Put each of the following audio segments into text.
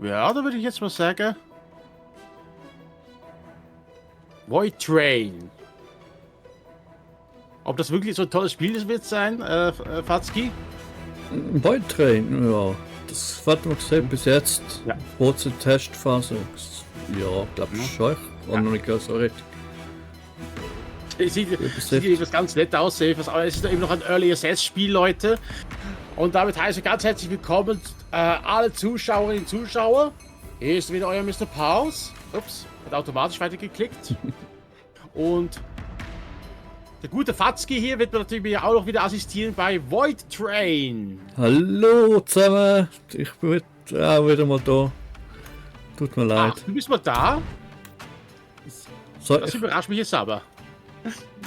Ja, da würde ich jetzt mal sagen. Void Train. Ob das wirklich so ein tolles Spiel wird sein, Fatski? Void Train, ja. Das hat man gesehen bis jetzt. Ja. Kurze Testphase. Ja, glaube ich schon. Und noch nicht so richtig. Sieht etwas ganz nett aus. Es ist eben noch ein Early Access Spiel, Leute. Und damit heiße ich ganz herzlich willkommen, alle Zuschauerinnen und Zuschauer. Hier ist wieder euer Mr. Pause. Ups, hat automatisch weitergeklickt. Und der gute Fatski hier wird mir natürlich auch noch wieder assistieren bei Void Train. Hallo zusammen, ich bin auch wieder mal da. Tut mir leid. Ach, du bist mal da? So, Das überrascht mich jetzt aber.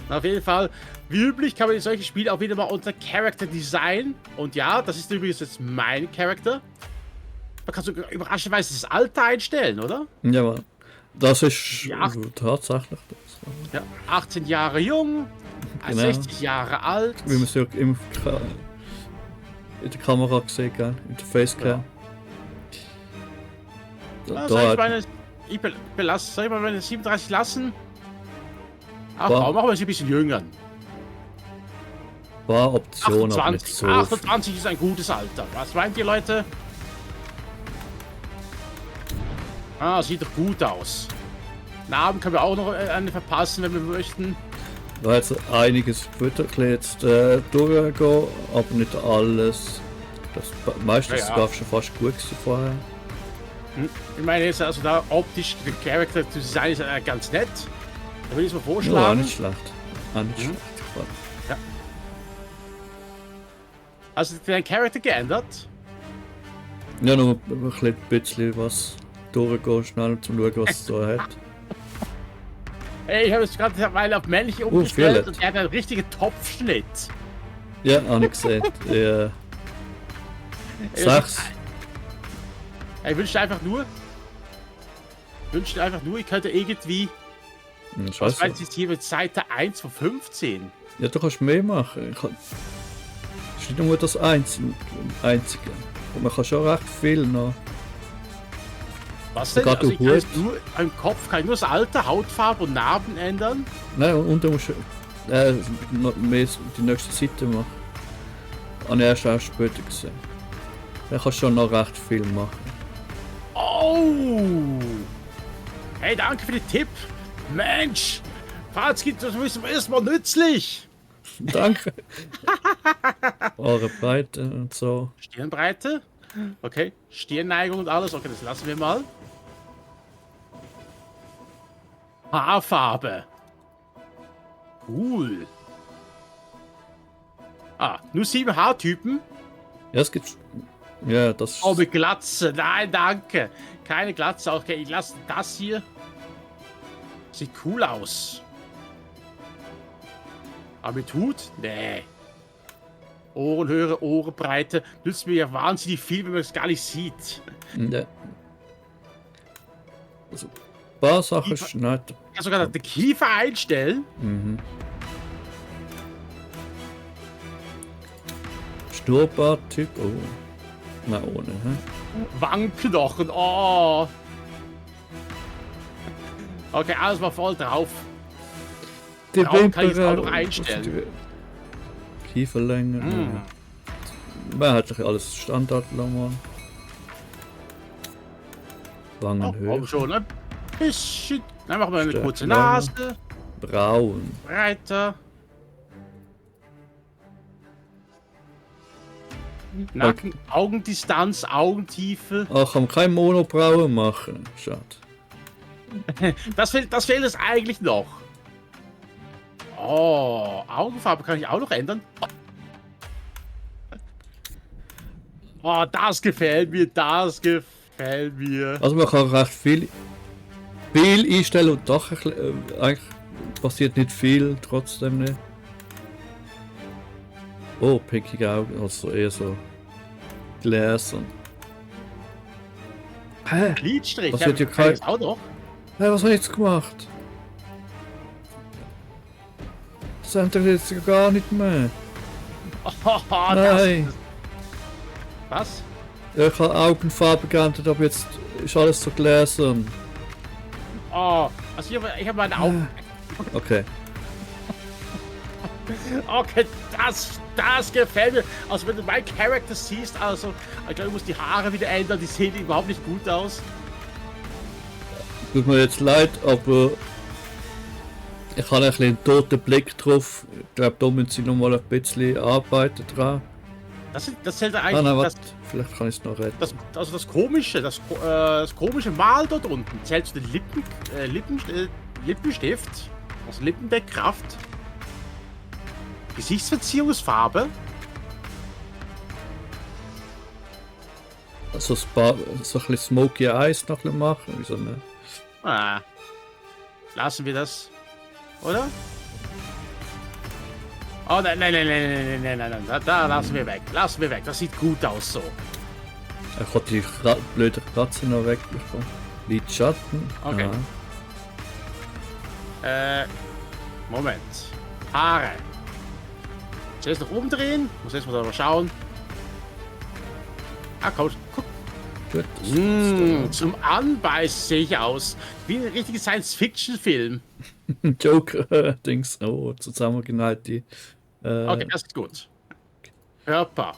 Auf jeden Fall, wie üblich kann man in solchen Spielen auch wieder mal unser Character Design. Und ja, das ist übrigens jetzt mein Charakter. Man kann sogar überraschenderweise das Alter einstellen, oder? ja, aber das ist Ja. tatsächlich das. Ja, 18 Jahre jung, Genau. 60 Jahre alt. Wie man es ja in der Kamera gesehen hat, in der Facecam. Ja, ich belasse, soll ich mal meine 37 lassen? Ach Wow. komm, machen wir sie ein bisschen jünger. War Option, aber nicht 28, so. 28 ist ein gutes Alter. Was meint ihr, Leute? Ah, sieht doch gut aus. Namen können wir auch noch eine verpassen, wenn wir möchten. Da hat jetzt einiges jetzt durchgehen, aber nicht alles. Das meistens Ja. war schon fast gut gewesen vorher. Ich meine jetzt also da optisch, der Charakter Design ist ganz nett. Da würde ich es mal Ja, auch vorschlagen. nicht schlecht. Auch nicht schlecht. Also dein Charakter geändert? Ja, nur ein bisschen was durchgehen, schnell zum schauen, was es so hat. Ey, ich habe es gerade mal auf männlich umgestellt Violet. und er hat einen richtigen Topfschnitt. Ja, habe ich gesehen. Ja. 6. Ich wünschte einfach nur, ich könnte irgendwie, was Scheiße. meinst du jetzt hier mit Seite 1 von 15? Ja, du kannst mehr machen. Es ist nicht nur das Einzige. Und man kann schon recht viel noch. Was denn? Sogar Also du ich kann jetzt Hut. nur, im Kopf kann ich nur das Alter, Hautfarbe und Narben ändern. Nein, und du musst noch mehr die nächste Seite machen. Habe ich erst auch später gesehen. Da kannst du schon noch recht viel machen. Oh! Hey, danke für den Tipp. Mensch, Fatski, das ist mir erstmal nützlich. Danke. Eure Breite und so. Stirnbreite? Okay, Stirnneigung und alles. Okay, das lassen wir mal. Haarfarbe. Cool. Ah, nur 7 Haartypen. Ja, es gibt. Ja, das. Oh, mit Glatze. Nein, danke. Keine Glatze. Okay, ich lasse das hier. Sieht cool aus. Aber mit Hut? Nee. Ohrenhöhe, Ohrenbreite. Nützt mir ja wahnsinnig viel, wenn man es gar nicht sieht. Ja. Also, ein paar Sachen ist nicht. Ich kann sogar den Kiefer einstellen. Mhm. Schnurrbart-Typ. Oh. Nein, ohne. Hä? Wangenknochen. Oh. Okay, alles mal voll drauf. Die Braun kann ich jetzt auch noch einstellen. Kieferlänge. Mm. Mehrheitlich alles Standard nochmal. Oh, Wangenhöhe. komm schon, ein bisschen. Dann machen wir eine Stärke kurze lang. Nase. Braun. Breiter. Nacken, Augendistanz, Augentiefe. Ach, kann man keine Monobrauen machen. Schade. Das fehlt es eigentlich noch. Oh, Augenfarbe kann ich auch noch ändern. Oh, das gefällt mir, das gefällt mir. Also man kann recht viel einstellen und doch ein bisschen, eigentlich passiert nicht viel, trotzdem nicht. Oh, pinkige Augen, also eher so Gläser. Hä? Gliedstrich, Was ja, wird hier kann ich kein- auch noch. Hä, was habe ich jetzt gemacht? Das ändert jetzt gar nicht mehr. Oh, Nein. Was? Ja, ich habe Augenfarbe geändert, aber jetzt ist alles so gläsern. Oh, also ich habe meine Augen. Okay. Okay, das gefällt mir. Also wenn du meinen Charakter siehst, also ich glaube, ich muss die Haare wieder ändern, die sehen überhaupt nicht gut aus. Tut mir jetzt leid, aber ich habe ein bisschen einen toten Blick drauf. Ich glaube, da müssen sie noch mal ein bisschen arbeiten dran. Das zählt eigentlich. Nein, warte. Vielleicht kann ich es noch retten. Das komische, das komische Mal dort unten. Zählt zu den Lippenstift? Also Lippendeckkraft? Gesichtsverzierungsfarbe? Also so ein bisschen Smoky Eyes noch ein bisschen machen. Wieso nicht? Lassen wir das. Oder? Oh nein. Da lassen wir weg. Lassen wir weg. Das sieht gut aus so. Ich habe die blöde Katze noch wegbekommen. Lidschatten. Okay. Moment. Haare. Zuerst noch umdrehen. Muss erst mal schauen. Guck. Gut. Zum Anbeißen sehe ich aus. Wie ein richtiger Science-Fiction-Film. Joker-Dings. Oh, zusammengehalten. Okay, das ist gut. Körper.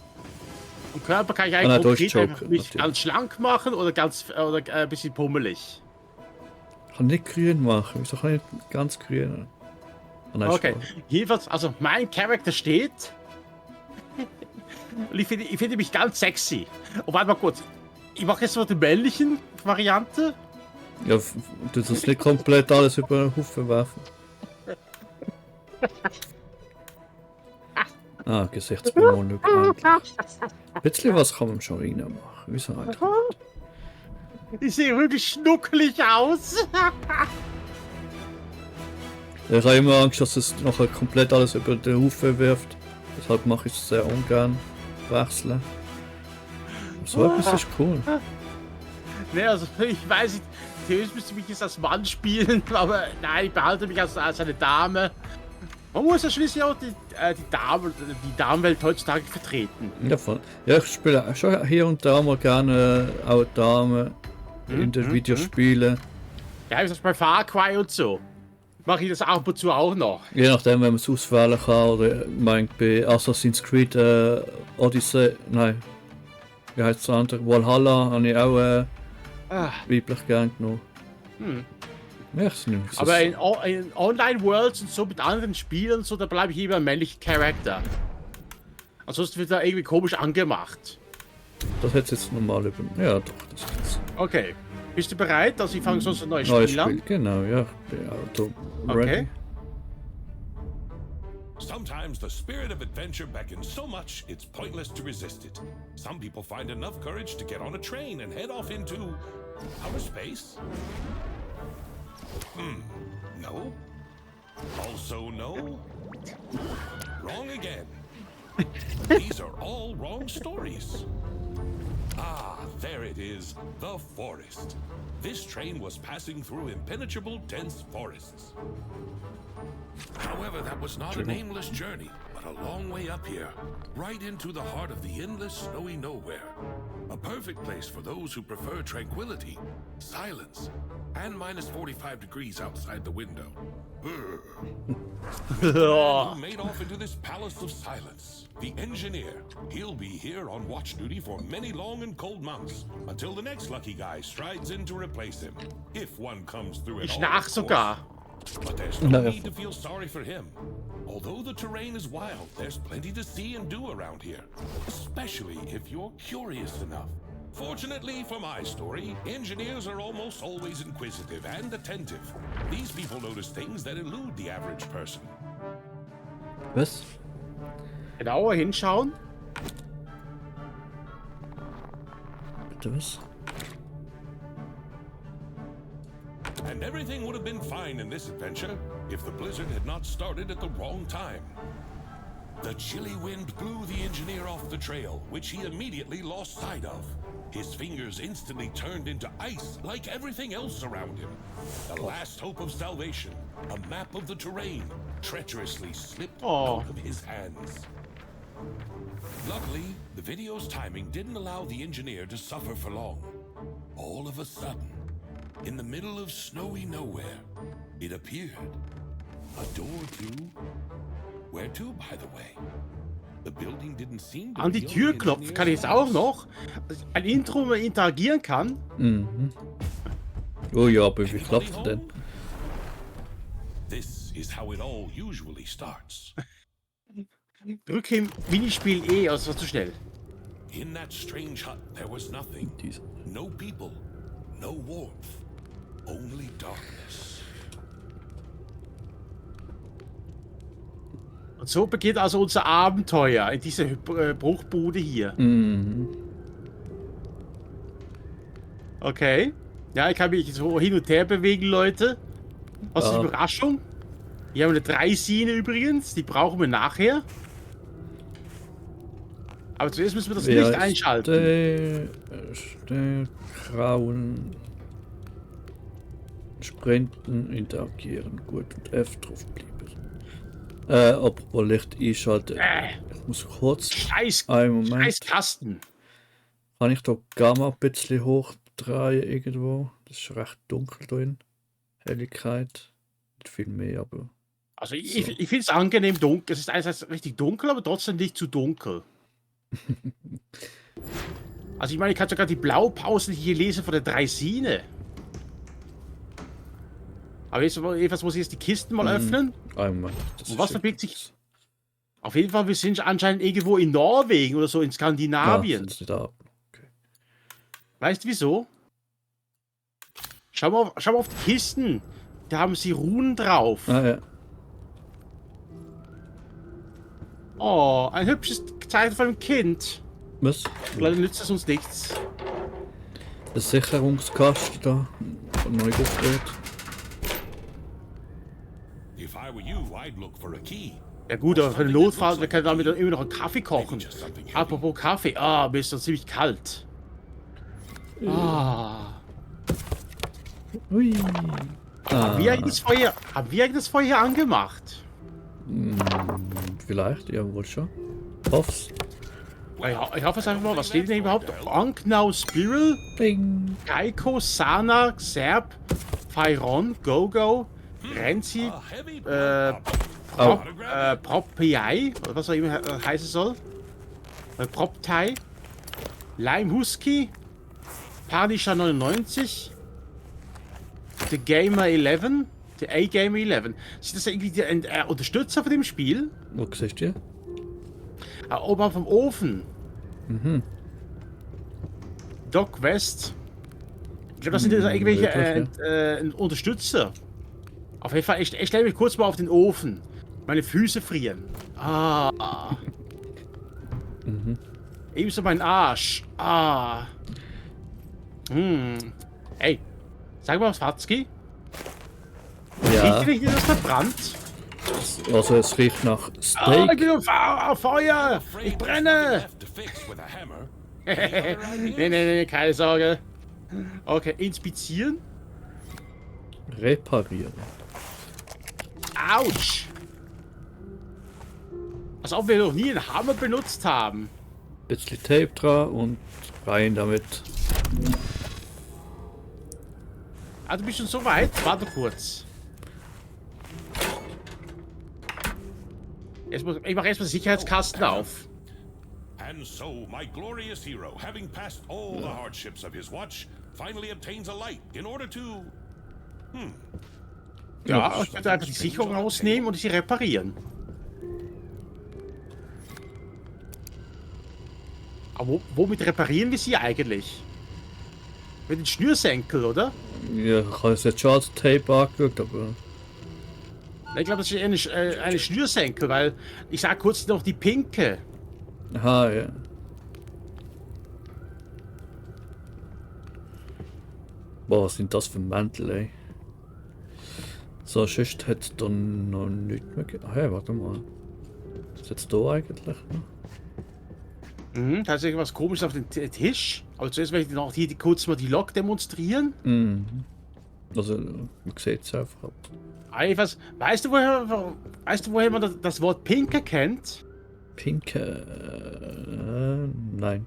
Und Körper kann ich eigentlich konkret einfach nicht ganz schlank machen oder ein bisschen pummelig. Ich kann nicht grün machen. Wieso kann ich nicht ganz grün? Oh, nein, okay, jedenfalls, also mein Charakter steht. Und ich finde mich ganz sexy. Und warte mal kurz. Ich mache jetzt so die männlichen Variante. Ja, du sollst nicht komplett alles über den Haufen werfen. Gesichtsbemalung. Ein bisschen was kann man schon rein machen. Wieso nicht? Ich sehe wirklich schnuckelig aus. Ich habe immer Angst, dass es nachher komplett alles über den Haufen wirft. Deshalb mache ich es sehr ungern. Wechseln. So etwas ist cool. Ne, also ich weiß nicht, theoretisch müsste ich mich jetzt als Mann spielen, aber nein, ich behalte mich als eine Dame. Man muss ja schließlich auch die Damenwelt heutzutage vertreten. Ja, ich spiele schon hier und da mal gerne auch Damen in den Videospielen. Ja, ich bei Far Cry und so. Mache ich das ab und zu auch noch. Je nachdem, wenn man es auswählen kann, oder bei Assassin's Creed Odyssey, nein, wie heißt das andere? Valhalla habe ich auch weiblich gern genommen. Ja, aber in Online-Worlds und so mit anderen Spielen und so, da bleibe ich immer ein männlicher Charakter. Ansonsten wird er irgendwie komisch angemacht. Das hätte jetzt normal über. Ja, doch, das geht's. Okay. Bist du bereit? Also ich fange sonst ein neues Spiel an. Genau, ja. Der Auto. Okay. Sometimes the spirit of adventure beckons so much it's pointless to resist it. Some people find enough courage to get on a train and head off into outer space. No. Also no. Wrong again. These are all wrong stories. Ah, there it is, the forest. This train was passing through impenetrable, dense forests. However, that was not an aimless journey, but a long way up here, right into the heart of the endless snowy nowhere. A perfect place for those who prefer tranquility, silence, and minus 45 degrees outside the window. The man who made off into this palace of silence. The engineer. He'll be here on watch duty for many long and cold months, until the next lucky guy strides in to replace him. If one comes through it Ich all, nach of sogar. course. But there's no need to feel sorry for him. Although the terrain is wild, there's plenty to see and do around here, especially if you're curious enough. Fortunately for my story, engineers are almost always inquisitive and attentive. These people notice things that elude the average person. Was? Genauer hinschauen. Bitte was? And everything would have been fine in this adventure if the blizzard had not started at the wrong time. The chilly wind blew the engineer off the trail, which he immediately lost sight of. His fingers instantly turned into ice like everything else around him. The last hope of salvation, a map of the terrain, treacherously slipped out of his hands. Luckily, the video's timing didn't allow the engineer to suffer for long. All of a sudden, in the middle of snowy nowhere, it appeared. A door to... Where to, by the way? The building didn't seem to An be die on Tür the klopfen kann ich jetzt engineer's auch noch. Ein Intro, wo man interagieren kann. Mhm. Oh ja, aber wie klappt das denn? This is how it all usually starts. Drücke im Minispiel E, also war zu schnell. In that strange hut, there was nothing. Diese. No people, no warmth, only darkness. Und so beginnt also unser Abenteuer in dieser Bruchbude hier. Mhm. Okay. Ja, ich kann mich so hin und her bewegen, Leute. Was ist Ja. die Überraschung? Hier haben wir eine Dreisine übrigens. Die brauchen wir nachher. Aber zuerst müssen wir das Licht einschalten. Krauen. Sprinten, interagieren. Gut und F drauf bleiben. Apropos Licht einschalten. Ich muss kurz. Scheiß, Einen Moment. scheiß Kasten. Kann ich da Gamma ein bisschen hochdrehen irgendwo? Das ist recht dunkel drin. Helligkeit. Nicht viel mehr, aber. Also ich, So. ich finde es angenehm dunkel. Es ist einerseits richtig dunkel, aber trotzdem nicht zu dunkel. Also ich meine, ich kann sogar die Blaupausen hier lesen von der Dreisine. Aber jetzt jedenfalls muss ich jetzt die Kisten mal öffnen. Einen Moment. Das Und ist was ja verbirgt gut. sich- Auf jeden Fall, wir sind anscheinend irgendwo in Norwegen oder so, in Ah, Skandinavien. setz nicht ab. Weißt du wieso? Schau mal auf die Kisten. Da haben sie Runen drauf. Ah ja. Oh, ein hübsches Zeichen von einem Kind. Was? Leider nützt es uns nichts. Der Sicherungskasten da. Neu aufgedreht. If I were you, I'd look for a key. Ja gut, aber für den Notfall, wir können damit immer noch einen Kaffee kochen. Apropos Kaffee, mir ist das ziemlich kalt. Ui. Haben wir eigentlich das Feuer angemacht? Vielleicht, ja wohl schon. Hoff's. Ich hoffe es einfach mal, was steht denn hier überhaupt? Anknau Spiral, Bing. Geico, Sana, Xerb, Fairon, Gogo, Renzi, A heavy Prop-PI, oder was auch immer heißen soll. Prop-Tai, Lime Husky, Panisha 99, The Gamer 11, der A-Gamer 11. Sind das irgendwie die Unterstützer von dem Spiel? Wo siehst du? Oben vom Ofen. Doc West. Ich glaube, das sind irgendwelche Unterstützer. Auf jeden Fall, ich stelle mich kurz mal auf den Ofen. Meine Füße frieren. Ebenso mein Arsch. Hey, sag mal was, Fatzki. Ja. Riecht nicht, dass das verbrannt? Also es riecht nach Ich Steak. bin auf Feuer! Ich brenne! left to fix with a hammer. Nee, keine Sorge. Okay, inspizieren. Reparieren. Autsch! Als ob wir noch nie einen Hammer benutzt haben. Bisschen Tape dran und rein damit. Du bist schon so weit. Warte kurz. Ich mache erstmal den Sicherheitskasten auf. And so, my glorious hero, having passed all the hardships of his watch, finally obtains a light in order to... Ja, ich werde einfach die Sicherung rausnehmen und sie reparieren. Aber womit reparieren wir sie eigentlich? Mit den Schnürsenkel, oder? Ja, ich habe es jetzt schon als Tape angeschaut, aber. Ich glaube, das ist eine Schnürsenkel, weil ich sag kurz noch die pinke. Aha, ja. Boah, was sind das für Mäntel, ey? So, sonst hätte es dann noch nichts mehr gegeben. Ah, hey, warte mal. Was ist jetzt da eigentlich noch? Da ist irgendwas Komisches auf dem Tisch. Aber zuerst werde ich noch hier kurz mal die Lok demonstrieren. Also, man sieht es einfach. Weißt du, woher man das Wort Pink erkennt? Pinke. Nein.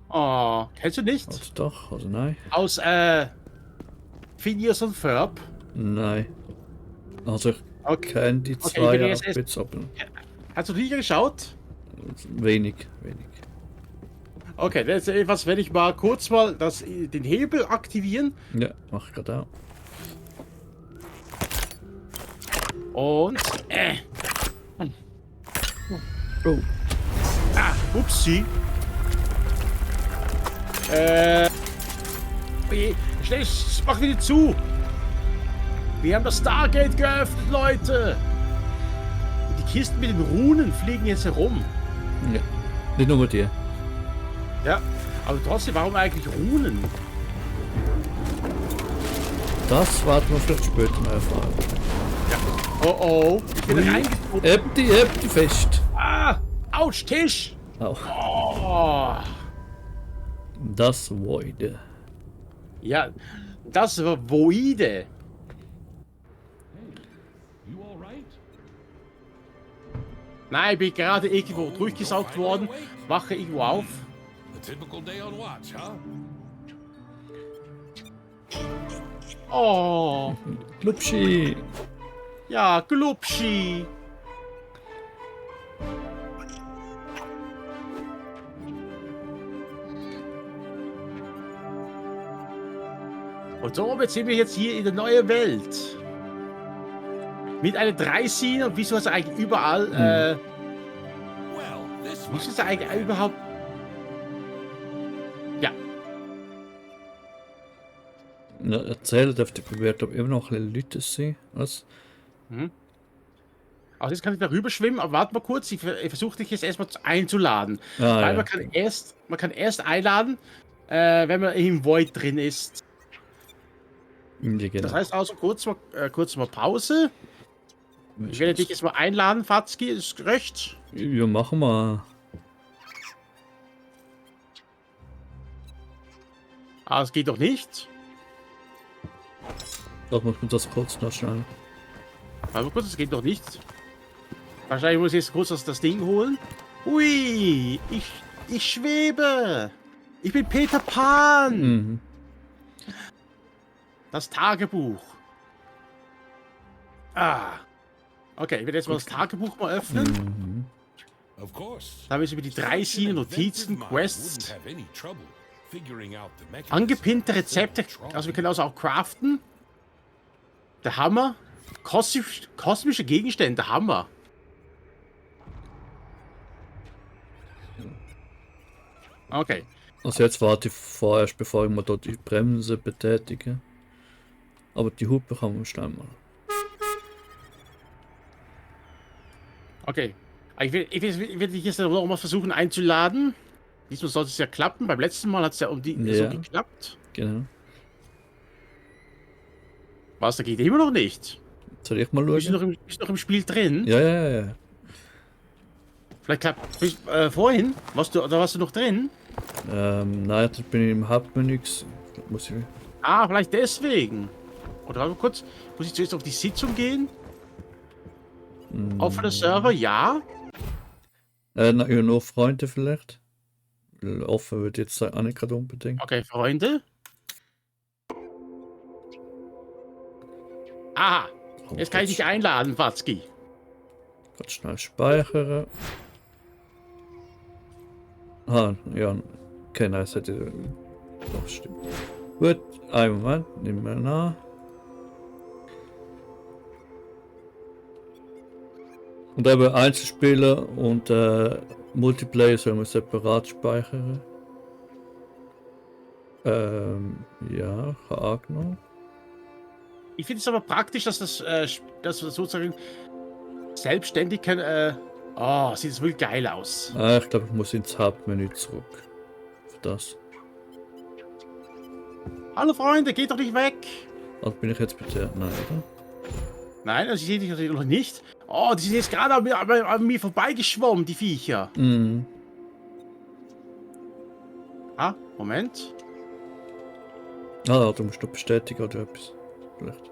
Oh, kennst du nicht? Also doch, also nein. Aus, Phineas und Ferb? Nein. Also ich Okay. kenne die Okay, ich zwei bin jetzt erst- Outfits, aber Hast du die geschaut? wenig. Okay, das ist etwas, wenn ich mal kurz mal den Hebel aktivieren Ja, mach ich gerade auch. und, Oh. upsi. Oje, schnell, mach wieder zu. Wir haben das Stargate geöffnet, Leute. Und die Kisten mit den Runen fliegen jetzt herum. Ja. Nicht nur mit dir. Ja, aber trotzdem, warum eigentlich Runen? Das warten wir vielleicht später mal erfahren. Oh oh, ich bin reingekommen. Heb die fest. Ah, ouch, Tisch. Auch. Oh. Das Void. Ja, das war Voide. You all right? Nein, ich bin gerade irgendwo durchgesaugt worden. Wache irgendwo auf. A typical day on watch, huh? Oh, Klubschi. ja, Glubschi. Und somit sind wir jetzt hier in der neuen Welt. Mit einer Dreisine und wieso ist er eigentlich überall, Well, this wieso must ist er eigentlich überhaupt... Ja, Ja, erzählen dürfte probiert, ob immer noch ein bisschen Leute sind. Was? also jetzt kann ich darüber schwimmen, aber warte mal kurz, ich versuche dich jetzt erstmal einzuladen. Ah, Weil ja. man kann erst einladen, wenn man im Void drin ist. Ja, genau. Das heißt also kurz mal Pause. Ich werde dich jetzt mal einladen, Fatzki, ist recht. Ja, machen wir. Ah, es geht doch nicht. Doch muss man das kurz noch schnell. Warte mal kurz, es geht doch nicht. Wahrscheinlich muss ich jetzt kurz das Ding holen. Ui, ich schwebe. Ich bin Peter Pan. Mhm. Das Tagebuch. Ah. Okay, ich werde jetzt mal das Tagebuch mal öffnen. of course. Da müssen wir die Dreisine Notizen, Quests, Wouldn't have any trouble figuring out the mechanism. angepinnte Rezepte. Also wir können also auch craften. Der Hammer. Kosmische Gegenstände, Hammer. Okay. Also jetzt warte ich vorerst, bevor ich mal dort die Bremse betätige. Aber die Hupe kann man schnell mal. Okay. Ich will dich jetzt noch mal versuchen einzuladen. Diesmal sollte es ja klappen. Beim letzten Mal hat es ja so geklappt. Genau. Was, da geht immer noch nicht. Soll ich mal Bist du schauen? noch im Spiel drin? Ja. Vielleicht klappt. Vorhin? Warst du noch drin? Nein, jetzt bin ich im Hauptmenü. Muss ich. Ah, vielleicht deswegen. Oder warte mal kurz. Muss ich zuerst auf die Sitzung gehen? Offener Server, ja. Ja, nur Freunde vielleicht. Offen wird jetzt auch nicht gerade unbedingt. Okay, Freunde. Aha. Jetzt kann ich dich einladen, Watzki. Ganz schnell speichern. Ah, ja. Okay, nice, hätte. Doch, stimmt. Gut, einen Moment, nehmen wir nach. Und eben Einzelspieler und Multiplayer sollen wir separat speichern. Ja, kann auch noch. Ich finde es aber praktisch, dass das sozusagen selbstständig kann. Oh, sieht es wirklich geil aus. Ah, ich glaube, ich muss ins Hauptmenü zurück. Für das. Hallo Freunde, geht doch nicht weg. Also bin ich jetzt bitte. Nein, oder? Nein, also ich sehe dich natürlich noch nicht. Oh, die sind jetzt gerade an mir vorbeigeschwommen, die Viecher. Mhm. Ah, Moment. Ah, du musst doch bestätigen oder etwas. Vielleicht.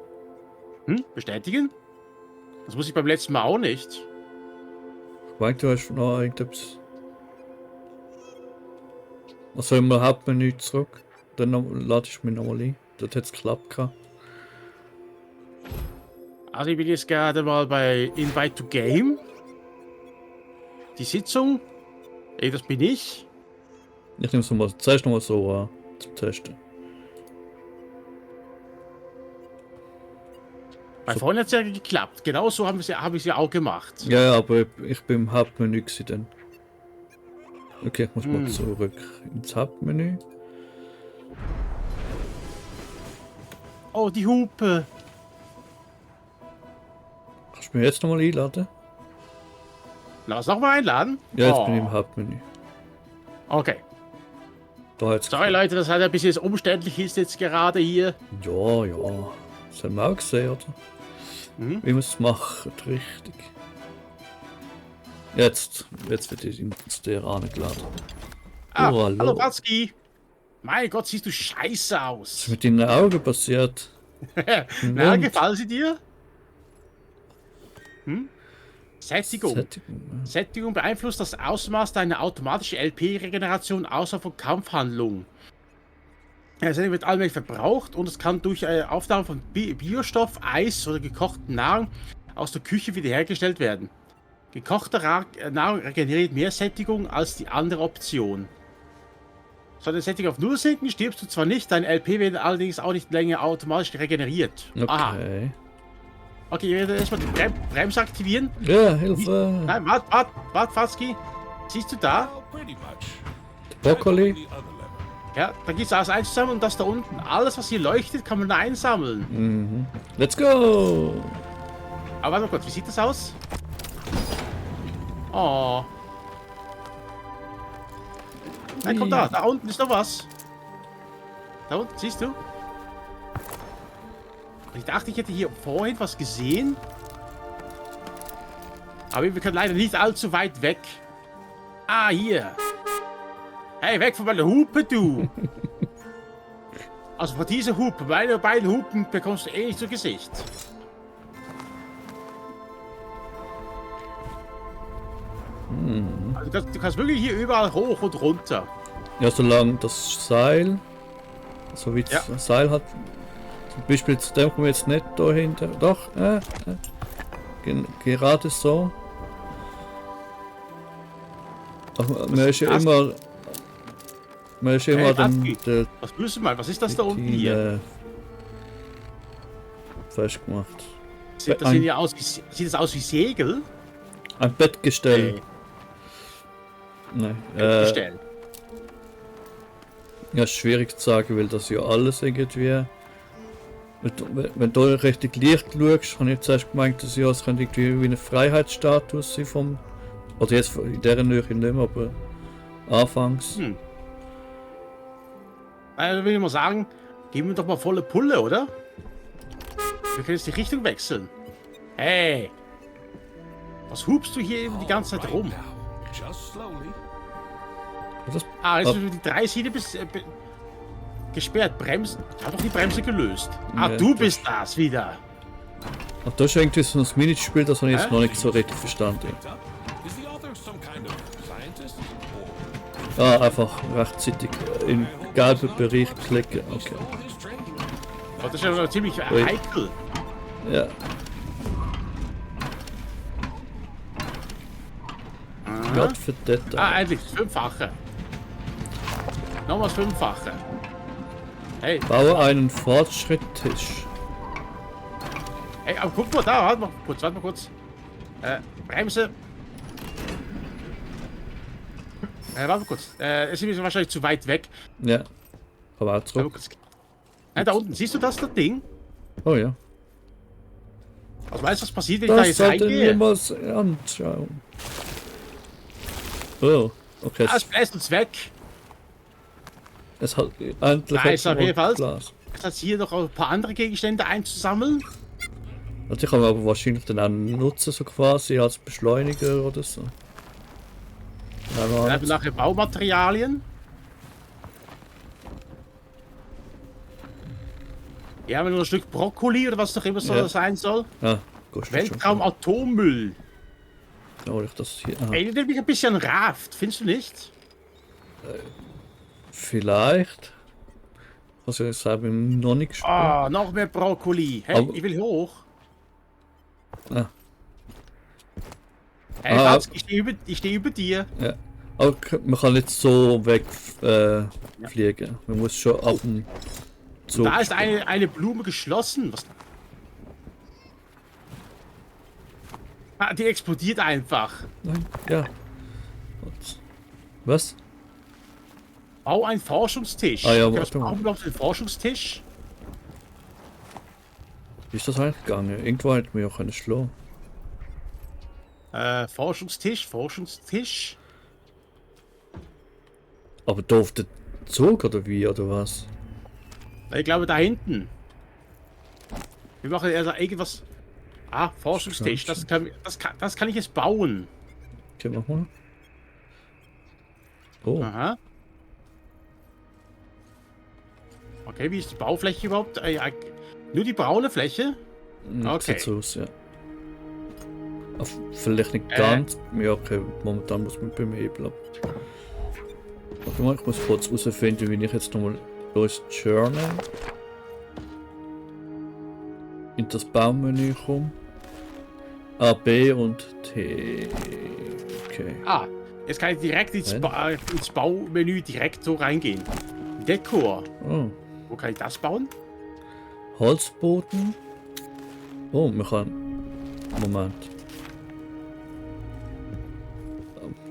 Bestätigen? Das muss ich beim letzten Mal auch nicht. Weißt du, hast noch irgendetwas? Also immer Hauptmenü zurück. Dann lade ich mich nochmal ein. Das hat es geklappt. Also ich bin jetzt gerade mal bei Invite to Game. Die Sitzung. Das bin ich. Ich nehme es nochmal, zuerst nochmal so an, zum Testen. Bei vorhin hat es ja geklappt. Genau so habe ich es ja auch gemacht. Ja, aber ich bin im Hauptmenü gewesen dann. Okay, ich muss mal zurück ins Hauptmenü. Oh, die Hupe. Kannst du mich jetzt nochmal einladen? Lass noch mal einladen. Ja, jetzt bin ich im Hauptmenü. Okay. Da hat's Sorry Leute, dass halt ein bisschen umständlich ist jetzt gerade hier. Ja, ja. Das haben wir auch gesehen, oder? Mhm. Wie man es macht, richtig. Jetzt wird ich ins der angeladen. Ah, Oh, hallo Batzki. Mein Gott, siehst du scheiße Was aus. ist mit deinen Augen passiert? Na, Mund. gefallen sie dir? Sättigung. Sättigung, ja. Sättigung beeinflusst das Ausmaß deiner automatischen LP-Regeneration außer von Kampfhandlungen. Sättigung wird allmählich verbraucht und es kann durch Aufnahme von Biostoff, Eis oder gekochten Nahrung aus der Küche wiederhergestellt werden. Gekochte Nahrung regeneriert mehr Sättigung als die andere Option. Sollte die Sättigung auf 0 sinken, stirbst du zwar nicht, dein LP wird allerdings auch nicht länger automatisch regeneriert. Aha. Okay. Okay, ich werde erstmal die Bremse aktivieren. Ja, Hilfe! Nein, wart, Fatzki. Siehst du da? Well, pretty much. Brokkoli. The other lever. Ja, da gibt es alles einzusammeln und das da unten. Alles, was hier leuchtet, kann man da einsammeln. Mhm. Let's go! Aber warte mal kurz, wie sieht das aus? Oh. Nein, komm da unten ist noch was. Da unten, siehst du? Ich dachte, ich hätte hier vorhin was gesehen. Aber wir können leider nicht allzu weit weg. Ah, hier. Hey, weg von meiner Hupe, du. Also von dieser Hupe. Meine beiden Hupen bekommst du eh nicht zu Gesicht. Also du kannst wirklich hier überall hoch und runter. Ja, solange das Seil, so wie Ja. das Seil hat, zum Beispiel zu dem kommen wir jetzt nicht dahinter, doch, gerade so. Ach, man ist ja hast- immer, Hey, dann Batzki. Was willst du mal? Was ist das da unten hier? festgemacht. Sieht das hier aus wie, sieht das aus wie Segel? Ein Bettgestell. Nee, Nein, Gestell. ja, ist schwierig zu sagen, weil das ja alles irgendwie. Wenn du richtig Licht schaust, habe ich zuerst gemeint, dass ja, es könnte irgendwie wie ein Freiheitsstatus sein vom. Oder jetzt in dieser Nähe nicht mehr, aber anfangs. Also will ich mal sagen, geben wir doch mal volle Pulle, oder? Wir können jetzt die Richtung wechseln. Hey! Was hupst du hier eben die ganze Zeit Right rum? now, just slowly. Das, Ah, jetzt sind die 3 Schiene gesperrt. Bremsen. Ich habe doch die Bremse gelöst. Ah, Ja, du das- bist das wieder. ach, das ist irgendwie so ein Minispiel, das habe ich jetzt noch nicht so richtig verstanden. Picked up. Is the author some kind of scientist? Ah, einfach rechtzeitig im gelben Bereich klicken. Okay. All his training. Oh, das ist ja noch ziemlich Ui. heikel. Ja. Gott für das. Ah, endlich. 5-fache. Nochmals 5-fache. Hey, Baue einen Fortschritttisch. hey, aber guck mal da. Warte mal kurz. Bremse. Warte mal kurz. Es ist wahrscheinlich zu weit weg. Ja. Aber auch Warte mal zurück. kurz. Da unten. Siehst du das Ding? Oh ja. Also weißt du, was passiert, wenn ich da Das jetzt sollten wir reingehe? mal anschauen. Oh, okay. Ah, es bläst uns weg. Es hat endlich Da ist auf jeden Fall. Glas. Jetzt hat hier noch ein paar andere Gegenstände einzusammeln. Also ich kann aber wahrscheinlich dann auch nutzen, so quasi als Beschleuniger oder so. Dann haben wir nachher Baumaterialien. Hier haben wir noch ein Stück Brokkoli oder was doch immer so Ja. sein soll. Ah, kostet schon. Weltraum-Atommüll. Oder ich das hier. Aha. Erinnert mich ein bisschen an Raft, findest du nicht? Vielleicht. Also ich habe noch nicht gespielt. Ah, noch mehr Brokkoli. Hey, Aber- ich will hoch. Ah. Hey, Ah. Fatz, ich steh über dir. Ja. Aber man kann nicht so weg fliegen. Man muss schon ab dem Zug. Da ist eine Blume geschlossen. Was? Ah, die explodiert einfach. Nein, ja. Und- Was? Bau einen Forschungstisch. Ah ja, Okay, was warte mal. brauchen wir auf den Forschungstisch? Wie ist das eigentlich gegangen? Irgendwo hätten wir auch einen Schloss. Forschungstisch. Aber da auf den Zug oder wie oder was? Ich glaube da hinten. Wir machen also irgendwas. Ah, Forschungstisch. Das kann ich jetzt bauen. Okay, mach mal. Oh, Aha. Okay, wie ist die Baufläche überhaupt? Ja, nur die braune Fläche? okay. sieht so aus, ja. Vielleicht nicht ganz. Ja, okay, momentan muss man beim Hebel ab. Warte mal, ich muss kurz herausfinden, wie ich jetzt nochmal durch Journal in das Baumenü komme. A, B und T. Okay. Ah, jetzt kann ich direkt ins Baumenü direkt so reingehen. Dekor. Oh. Wo kann ich das bauen? Holzboden. Oh, man kann. Moment.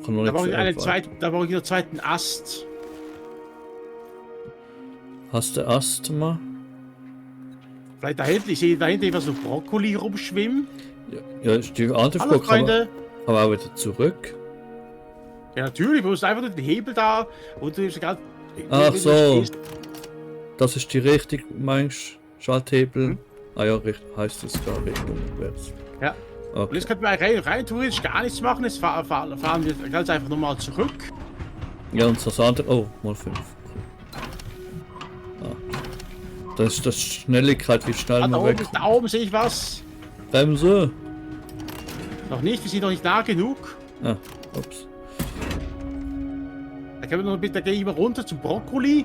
Kann noch Da nicht brauche ich verarbeiten. da brauche ich einen zweiten Ast. Hast du Asthma? Vielleicht da hinten, ich sehe da hinten etwas so Brokkoli rumschwimmen. Ja, ist die andere Hallo Frage. Freunde. Kann man auch wieder zurück? Ja natürlich, du musst einfach nur den Hebel da und du egal. Ach wenn du so. stehst. Das ist die Richtung, meinst du? Schalthebel? Ah ja, heißt es gar Richtung rückwärts. Ja. Und Okay. jetzt könnten wir rein theoretisch gar nichts machen. Jetzt fahren wir ganz einfach nochmal zurück. Ja, und das andere. Oh, mal 5. Ah. Das ist das Schnelligkeit, wie schnell Ah, man weg. da oben sehe ich was. Bremse! Noch nicht, wir sind noch nicht nah genug. Ah, ups. Da können wir noch bitte, da gehe ich mal runter zum Brokkoli.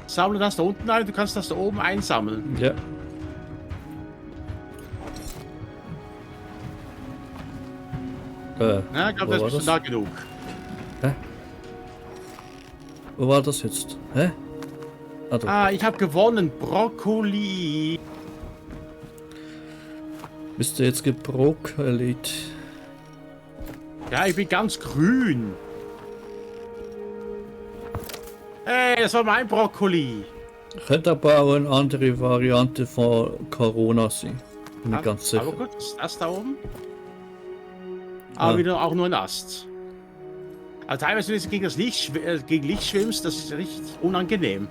Sammle das da unten ein, du kannst das da oben einsammeln. Ja. Ja, ich glaube, Wo das war ist das? nah genug. Wo war das jetzt? Hä? Ah, da. Ah, ich habe gewonnen. Brokkoli. Bist du jetzt gebrokkelt? Ja, ich bin ganz grün. Hey, das war mein Brokkoli. Könnte aber auch eine andere Variante von Corona sein. Bin ich ganz sicher. Aber gut, was ist das da oben? Ah. Aber wieder auch nur ein Ast. Also teilweise, wenn du gegen das Licht, gegen Licht schwimmst, das ist richtig unangenehm.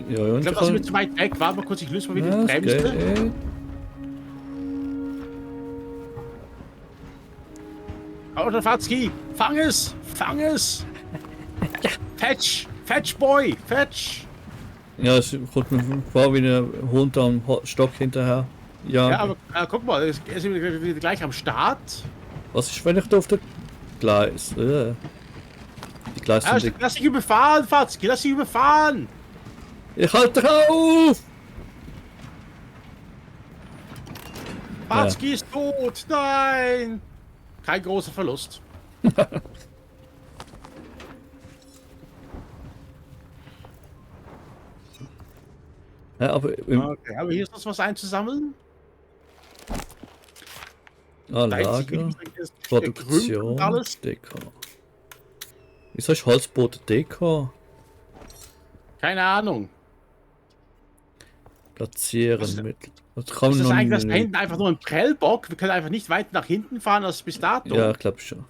Ja, ja, Ich glaube, das ist mir zu weit weg. Warte mal kurz, ich löse mal wieder die Bremse. Okay. Oder Fatzki, fang es! Fang es! Fetch! Fetch, Boy! Fetch! Ja, es kommt mir vor wie ein Hund am Stock hinterher. Ja, Ja, aber guck mal, er ist wieder gleich am Start. was ist, wenn ich da auf der Gleis? Die Gleise Ja, sind lass dich überfahren, Fatzki, lass dich überfahren! Ich halte drauf! Fatzki ist tot! Nein! Kein großer Verlust. Ja, aber Okay, aber hier ist noch was einzusammeln. Lager, Gekrümmt Produktion, und alles. Dekor. Wieso ist Holzboden Dekor? Keine Ahnung. Platzieren Was- mit. Das kann Ist man das noch eigentlich das da nicht. hinten einfach nur ein Prellbock? Wir können einfach nicht weit nach hinten fahren als bis dato. Ja, ich glaube schon.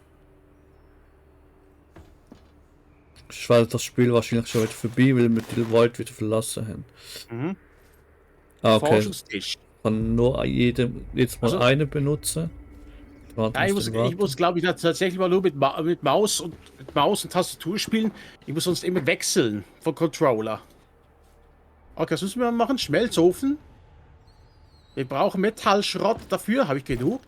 Ich weiß, das Spiel wahrscheinlich schon wieder vorbei, weil wir die Wald wieder verlassen haben. Mhm. Ah, okay. Forschungstisch. Kann nur jetzt mal Also- einen benutzen. Warte, Ja, musst du ich muss glaube ich, tatsächlich mal nur mit Maus und Tastatur spielen. Ich muss sonst immer wechseln von Controller. Okay, was müssen wir machen? Schmelzofen. Wir brauchen Metallschrott dafür. Habe ich genug?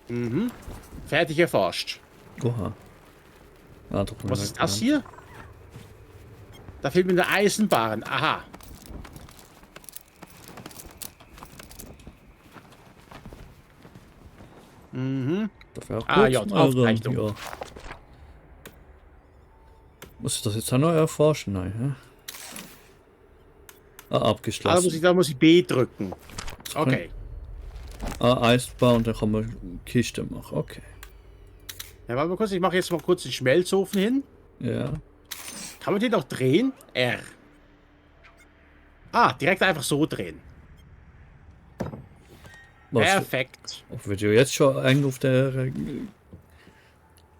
Mhm. Fertig erforscht. Oha. Ah, da Was ist das hier? Da fehlt mir eine Eisenbahn. Aha. Mhm. Dafür auch Ah, gut. ja, Aufzeichnung. Ja. Muss ich das jetzt auch noch erforschen? Nein, hä? Ah, Da abgeschlossen. muss ich B drücken. Okay. Ah, Eisbahn, dann kann man Kiste machen. Okay. Ja, warte mal kurz. Ich mache jetzt mal kurz den Schmelzofen hin. Ja. Kann man den noch drehen? R. Ah, direkt einfach so drehen. Was? Perfekt. Ob wir jetzt schon eng auf der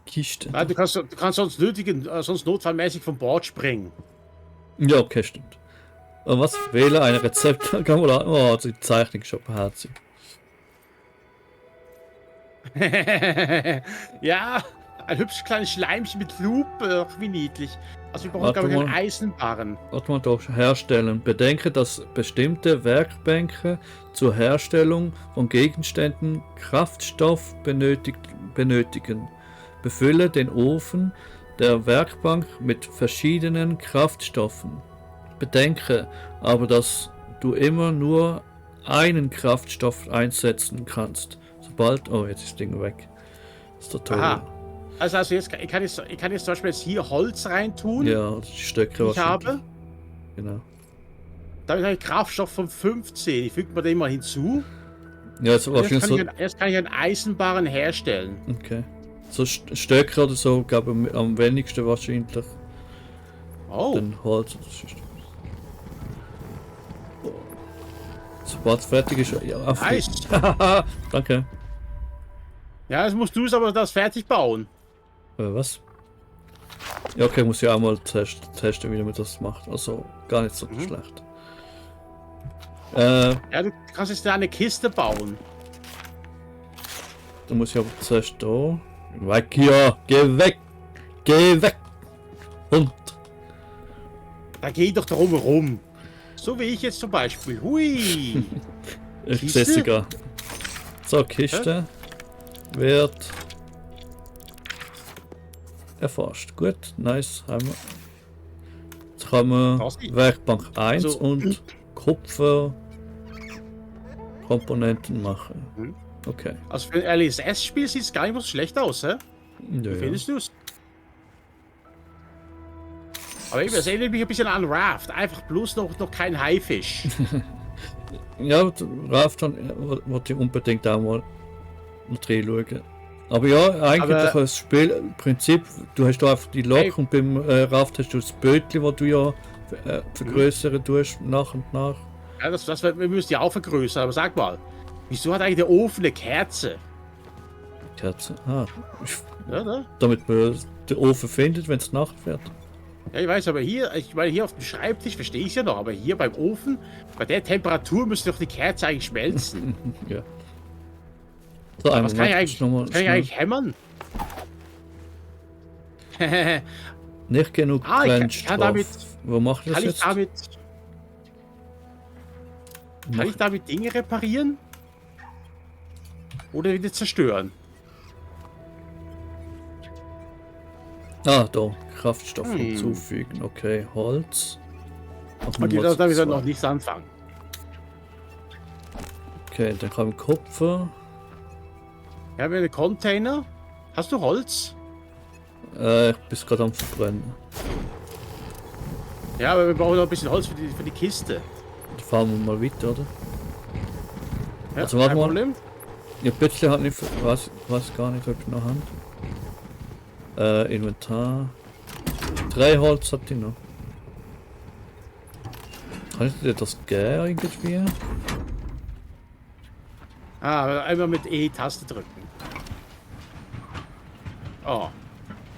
Kiste? Ja, du kannst sonst notfallmäßig vom Bord springen. Ja, okay, stimmt. Und was? Wähle ein Rezept. Kann man da. Oh, die Zeichnung ist schon beherzigt. Ja, ein hübsches kleines Schleimchen mit Lupe. Ach, wie niedlich. Also wir brauchen, Warte glaube ich, einen mal. Eisenbarren. Warte mal doch, herstellen. Bedenke, dass bestimmte Werkbänke zur Herstellung von Gegenständen Kraftstoff benötigen. Befülle den Ofen der Werkbank mit verschiedenen Kraftstoffen. Bedenke aber, dass du immer nur einen Kraftstoff einsetzen kannst. Sobald... Oh, jetzt ist das Ding weg. Das ist der Toll. Aha. Also jetzt, ich kann jetzt zum Beispiel jetzt hier Holz reintun. Ja, die Stöcke die ich wahrscheinlich. habe. Genau. Da habe ich Kraftstoff von 15. Ich füge mir den mal hinzu. Ja, also wahrscheinlich so... Jetzt kann ich einen Eisenbarren herstellen. Okay. So Stöcke oder so, glaube ich, am wenigsten wahrscheinlich. Oh. Dann Holz. Sobald es fertig ist, ja, auf Nice. Danke. Ja, jetzt musst du es aber das fertig bauen. Was? Ja, okay, muss ja auch mal testen, wie man das macht. Also gar nicht so schlecht. Ja, du kannst jetzt eine Kiste bauen. Da muss ich aber zuerst da. Weg hier! Geh weg! Geh weg! Und Da geh doch drum herum. So wie ich jetzt zum Beispiel. Hui. ich Kiste? sehe sogar. So, Kiste wird erforscht. Gut, nice, haben wir. Jetzt kann man Rossi. Werkbank 1 Also- und Kupfer Komponenten machen. Mhm. Okay. Also für ein LSS-Spiel sieht es gar nicht mal so schlecht aus, hä? Ja, Wie ja. findest du es? Aber eben, das erinnert mich ein bisschen an Raft. Einfach bloß noch kein Haifisch. Ja, Ralf wollte ich unbedingt auch mal noch reinschauen. Aber ja, eigentlich Aber- das Spielprinzip, du hast da einfach die Lok Hey. und beim Raft hast du das Bötchen, das du ja vergrößern tust, nach und nach. Ja, wir müssen ja auch vergrößern. Aber sag mal, wieso hat eigentlich der Ofen eine Kerze? Kerze. Ah, Ja, ne? damit man den Ofen findet, wenn es Nacht wird. Ja, ich weiß, aber hier, ich meine, hier auf dem Schreibtisch verstehe ich es ja noch, aber hier beim Ofen, bei der Temperatur müsste doch die Kerze eigentlich schmelzen. Ja. So, Was kann ich eigentlich, nochmal was kann ich eigentlich hämmern? nicht genug Ah, ich kann Brennstoff. damit- Wo macht das Kann ich jetzt? damit, Mach- kann ich damit Dinge reparieren? Oder wieder zerstören? Ah, da. Kraftstoff Hm. hinzufügen. Okay, Holz. Machen Und wir da mal wir zwei. noch nichts anfangen. Okay, dann kann ich Kupfer. Wir haben einen Container. Hast du Holz? Ich bin gerade am Verbrennen. Ja, aber wir brauchen noch ein bisschen Holz für die Kiste. Dann fahren wir mal weiter, oder? Ja, Also, warte kein mal. Problem. Ja, plötzlich hat nicht. Weiß gar nicht, ob ich noch habe. Inventar. 3 Holz hat ich noch. Kann ich dir das geben irgendwie? Ah, aber einmal mit E-Taste drücken. Oh,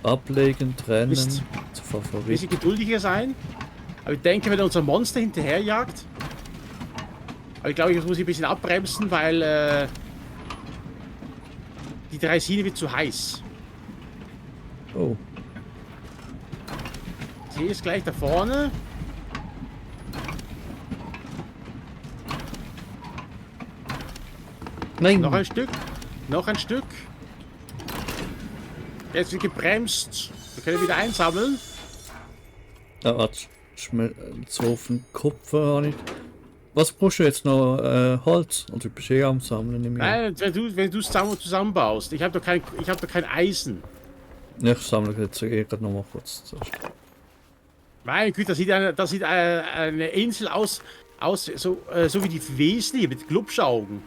Ablegen, trennen, Mist. zu ein Favorit. bisschen geduldiger sein. Aber ich denke, wenn unser Monster hinterherjagt. Aber ich glaube, ich muss ein bisschen abbremsen, weil die Draisine wird zu heiß. Oh, Sie ist gleich da vorne. nein! Noch ein Stück. Noch ein Stück. Jetzt wird gebremst. Wir können wieder einsammeln. Ja, warte. So auf den Kopf habe ich. Was brauchst du jetzt noch? Holz? Und du bist am Sammeln im Jahr. Nein, wenn du es zusammenbaust. Ich habe doch kein Eisen. Ich sammle jetzt gerade noch mal kurz. Mein Gott, das sieht eine Insel aus so wie die Weasley mit Glubschaugen.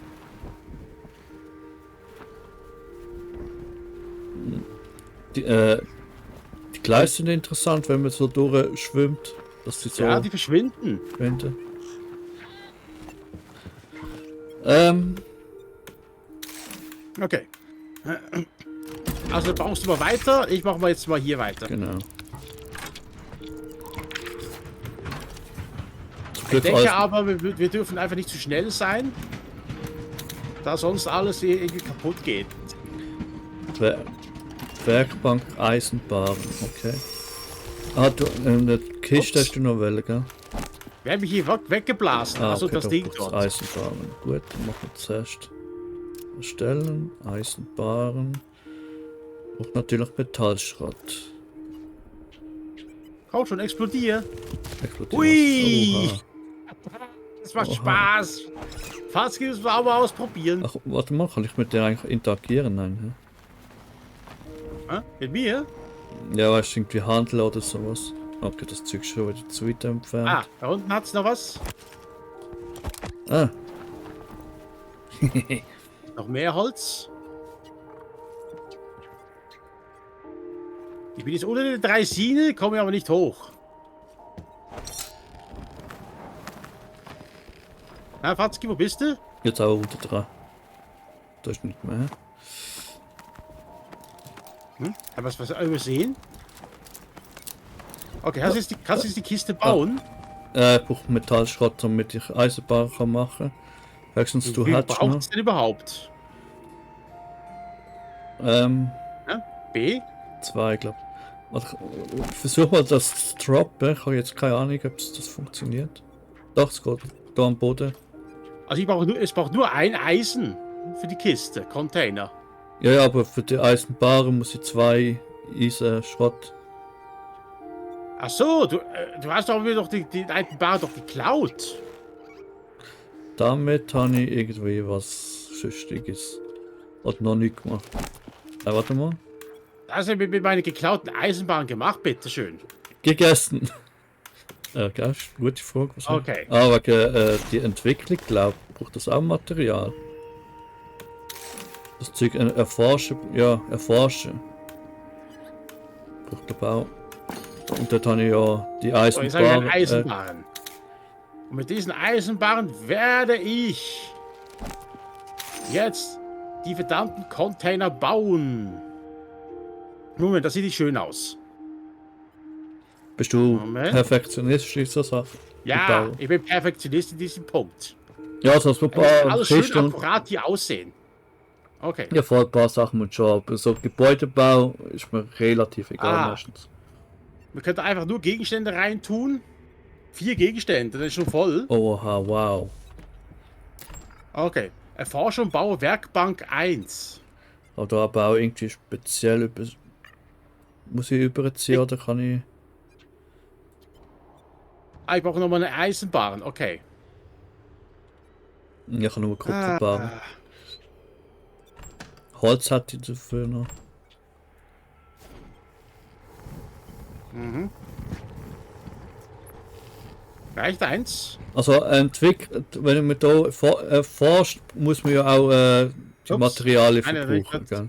Die Gleise sind interessant, wenn man so durchschwimmt. Dass die so Ja, die verschwinden. könnte. Okay. Also baust du mal weiter. Ich mache mal jetzt mal hier weiter. Genau. Ich denke aber, wir dürfen einfach nicht zu schnell sein, da sonst alles irgendwie kaputt geht. Werkbank Eisenbahn, okay. Ah, du, eine Kiste hast du noch Welle, gell? Wir haben mich hier weggeblasen, also okay, das doch, Ding das dort. Eisenbahn. Gut, dann machen wir zuerst erstellen, Eisenbahn. Und natürlich Metallschrott. Komm schon, explodier. Explodiert. Hui! Oha. Das macht Oha. Spaß. Fast müssen wir aber ausprobieren. Ach, warte mal, kann ich mit dir eigentlich interagieren? Nein, Hä? Mit mir? ja, weißt du, irgendwie handeln oder sowas. Okay, das Zeug ist schon wieder zu weit entfernt. Ah, da unten hat's noch was. Ah. Noch mehr Holz. Ich bin jetzt unter den Draisinen, komme aber nicht hoch. Na, Fatzki, wo bist du? Jetzt auch unter dran. Da ist nicht mehr. Hm? Hab ich was übersehen? Okay, kannst du jetzt die Kiste bauen? Ich brauche Metallschrott, damit ich Eisenbahn kann machen. Höchstens du Wie hast braucht noch. es denn überhaupt? Ja, B? 2, glaube ich. Versuch mal das zu droppen. Ich habe jetzt keine Ahnung, ob das funktioniert. Doch, es geht. Da am Boden. Also es braucht nur ein Eisen für die Kiste, Container. Ja, ja, aber für die Eisenbahn muss ich 2 Eisenschrott. Ach so, du hast doch mir doch die alten Bar doch geklaut. Damit habe ich irgendwie was Süchtiges. Hat noch nicht gemacht. Warte mal. Das hast du mit meinen geklauten Eisenbahn gemacht, bitteschön. Gegessen. Gell, gute Frage. Was Okay. Aber die Entwicklung, glaube ich, braucht das auch Material. Das Zeug erforschen, ja, erforschen. Braucht glaube auch. Und dort habe ich ja die So, jetzt habe ich einen Eisenbahn. Eisenbahn. Und mit diesen Eisenbahnen werde ich jetzt die verdammten Container bauen. Moment, das sieht nicht schön aus. Bist du Moment. Perfektionist in dieser Sache? Ja, Bau. ich bin Perfektionist in diesem Punkt. Ja, also so ein Es muss paar alles schön Kisten und akkurat hier aussehen. Okay. ja, vor ein paar Sachen und schon. Aber so Gebäudebau ist mir relativ egal meistens. Wir könnten einfach nur Gegenstände reintun. 4 Gegenstände, das ist schon voll. Oha, wow. Okay. Erforsche und baue Werkbank 1. Aber da aber auch irgendwie speziell über. Muss ich überziehen oder kann ich. Ah, ich brauche nochmal eine Eisenbahn. Okay. Ich kann nur Kupferbahn. Holz hat die dafür noch. Reicht eins? Also entwickelt, wenn man da forscht, muss man ja auch die Ups. Materialien Nein, verbrauchen. Gell?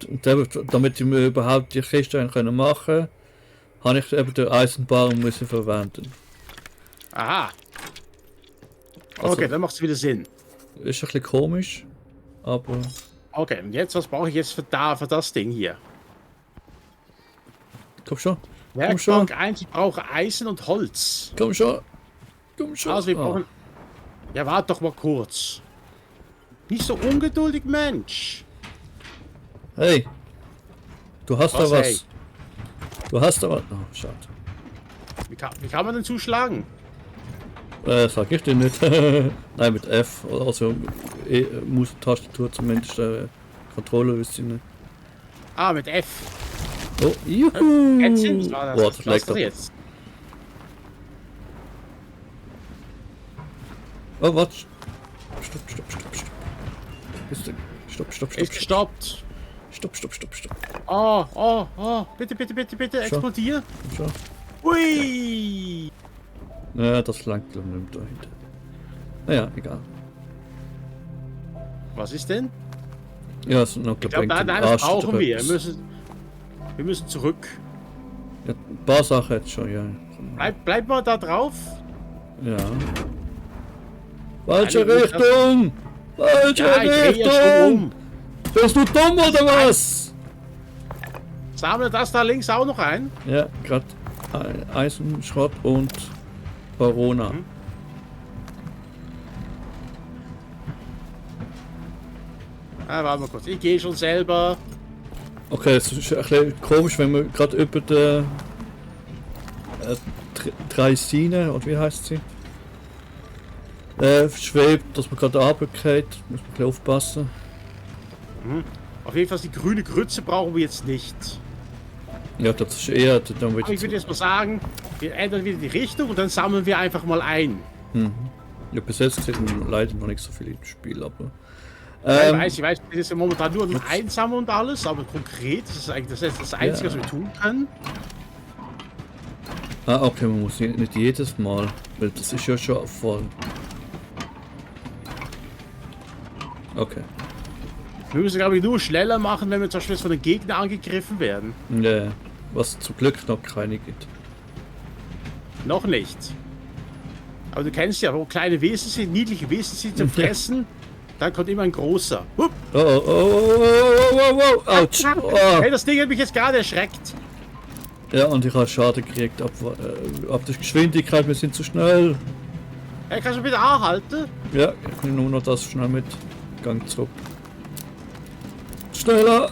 Und eben, damit ich mir überhaupt die Kiste können machen, habe ich eben den Eisenbahn müssen verwenden. Aha. Also- Okay, dann macht es wieder Sinn. Ist ein bisschen komisch, aber Okay, und jetzt, was brauche ich jetzt für das Ding hier? komm schon, komm schon, Werkbank 1, ich brauche Eisen und Holz. komm schon, komm schon. Also wir brauchen... Ja, warte doch mal kurz. Nicht so ungeduldig, Mensch. Hey, du hast Was, da was. hey? Du hast da was. Oh, schade. Wie kann man denn zuschlagen? Sag ich dir nicht. Nein, mit F. Also Maustastatur zumindest Controller wüsste ich nicht. Ah, mit F. Oh, juhu! Ätzchen, was war das? Boah, Was das war leckt das doch. jetzt? Oh, warte. Stopp. Bist du... Stopp. Ist gestoppt. Stopp. Oh. Bitte, explodier. Schon. Ui. Ja, das langt glaub ich nicht dahinter. Naja, egal. Was ist denn? Ja, es sind noch Ich glaube, nein, das brauchen wir. Wir müssen zurück. Ja, ein paar Sachen jetzt schon, ja. Bleib mal da drauf. Ja. Falsche Ja, gut, Richtung! Falsche Ja, ich drehe Richtung! ja schon um. Bist du dumm oder was? Sammle das da links auch noch ein. Ja, gerade Eisenschrott und Corona. Warte mal kurz. Ich gehe schon selber. Okay, es ist ein bisschen komisch, wenn man gerade über der Draisine, oder wie heißt sie? Schwebt, dass man gerade runtergeht. Muss man ein bisschen aufpassen. Auf jeden Fall die grüne Grütze brauchen wir jetzt nicht. Ja, das ist eher dann Aber wieder ich würde jetzt mal sagen, wir ändern wieder die Richtung und dann sammeln wir einfach mal ein. Ja, bis jetzt sieht man leider noch nicht so viel im Spiel, aber... Ich weiß, das ist ja momentan nur ein Einsammeln und alles, aber konkret, das ist eigentlich das Einzige, was wir tun können. Ah, okay, man muss nicht jedes Mal, weil das ist ja schon voll. Okay. Wir müssen, glaube ich, nur schneller machen, wenn wir zum Beispiel von den Gegnern angegriffen werden. Ja, was zum Glück noch keine gibt. Noch nicht. Aber du kennst ja, wo kleine Wesen sind, niedliche Wesen sind zum Fressen, dann kommt immer ein großer. Hup. Oh, ouch. Oh. Hey, das Ding hat mich jetzt gerade erschreckt. Ja, und ich habe Schaden gekriegt ab der Geschwindigkeit, wir sind zu schnell. Hey, kannst du bitte A halten? Ja, ich nehme nur noch das schnell mit. Gang zurück. Schneller!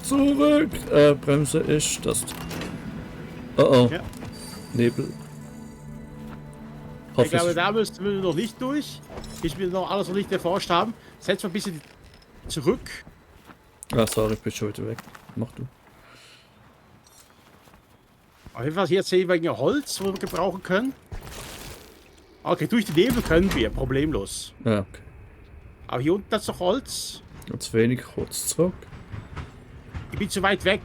Zurück! Bremse ist das. Oh. Ja. Nebel. Ich glaube, da müssen wir noch nicht durch. Ich will noch alles noch nicht erforscht haben. Setz mal ein bisschen zurück. Ah, sorry, ich bin schon wieder weg. Mach du. Auf jeden Fall, hier sehen wir ja Holz, wo wir gebrauchen können. Okay, durch den Nebel können wir, problemlos. Ja, okay. Aber hier unten ist noch Holz. Ganz wenig, kurz zurück. Ich bin zu weit weg.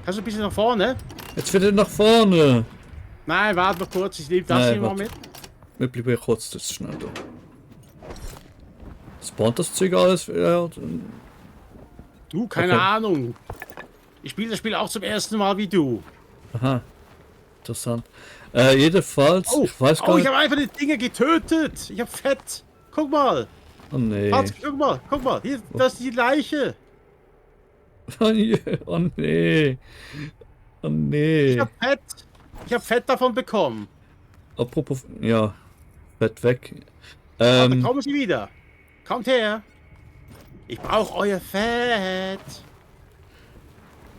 Kannst du ein bisschen nach vorne? Jetzt wieder nach vorne! Nein, warte noch kurz, ich nehme das Nein, hier mal warte. mit. Wir bleiben kurz, das ist schnell da. Spawnt das Zeug alles? Ja, Du, keine Okay. Ahnung. Ich spiele das Spiel auch zum ersten Mal wie du. aha. Interessant. Jedenfalls, Oh, ich weiß gar ich nicht. habe einfach die Dinge getötet. Ich habe Fett. Guck mal. Oh nee. Hans, guck mal. Hier, das ist die Leiche. Oh nee. Oh nee. Ich habe Fett. Ich habe Fett davon bekommen. Apropos, ja, Fett weg. Dann kommen Sie wieder. Kommt her. Ich brauche euer Fett.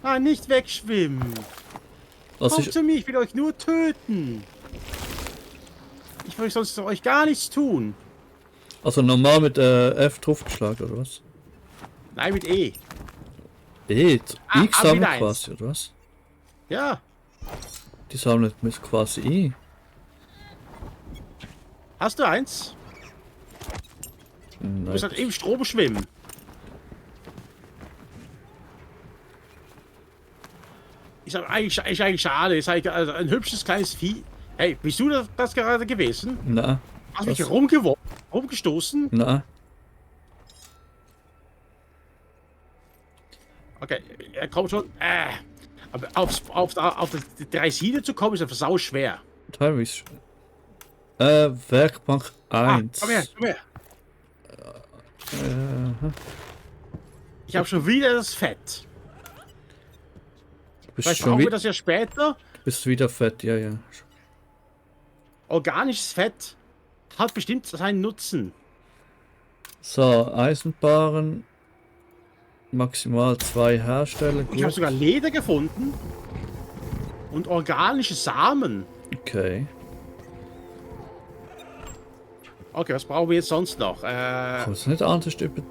Nein, nicht wegschwimmen. Was Kommt ich, zu mir, ich will euch nur töten. Ich will sonst euch gar nichts tun. also normal mit F draufgeschlagen, oder was? Nein, mit E. X wieder sammelt eins. quasi, oder was? Ja. Die sammelt mich quasi I. Hast du eins? Du Nein. musst halt im Strom schwimmen. Ist eigentlich schade. Ist eigentlich also ein hübsches kleines Vieh. Hey, bist du das gerade gewesen? Na, Hast mich Was? rumgestoßen? na. Okay, er kommt schon. Aber auf die Draisine zu kommen ist einfach sau schwer. Teilweise. Werkbank 1. Komm her. Ich habe schon wieder das Fett. Du bist Vielleicht schon brauchen wir wieder, das ja später. bist wieder fett, ja. Organisches Fett hat bestimmt seinen Nutzen. So, Eisenbahnen. Maximal 2 herstellen. Ich habe Gut. sogar Leder gefunden. Und organische Samen. Okay. Okay, was brauchen wir jetzt sonst noch? Kann es nicht anders über.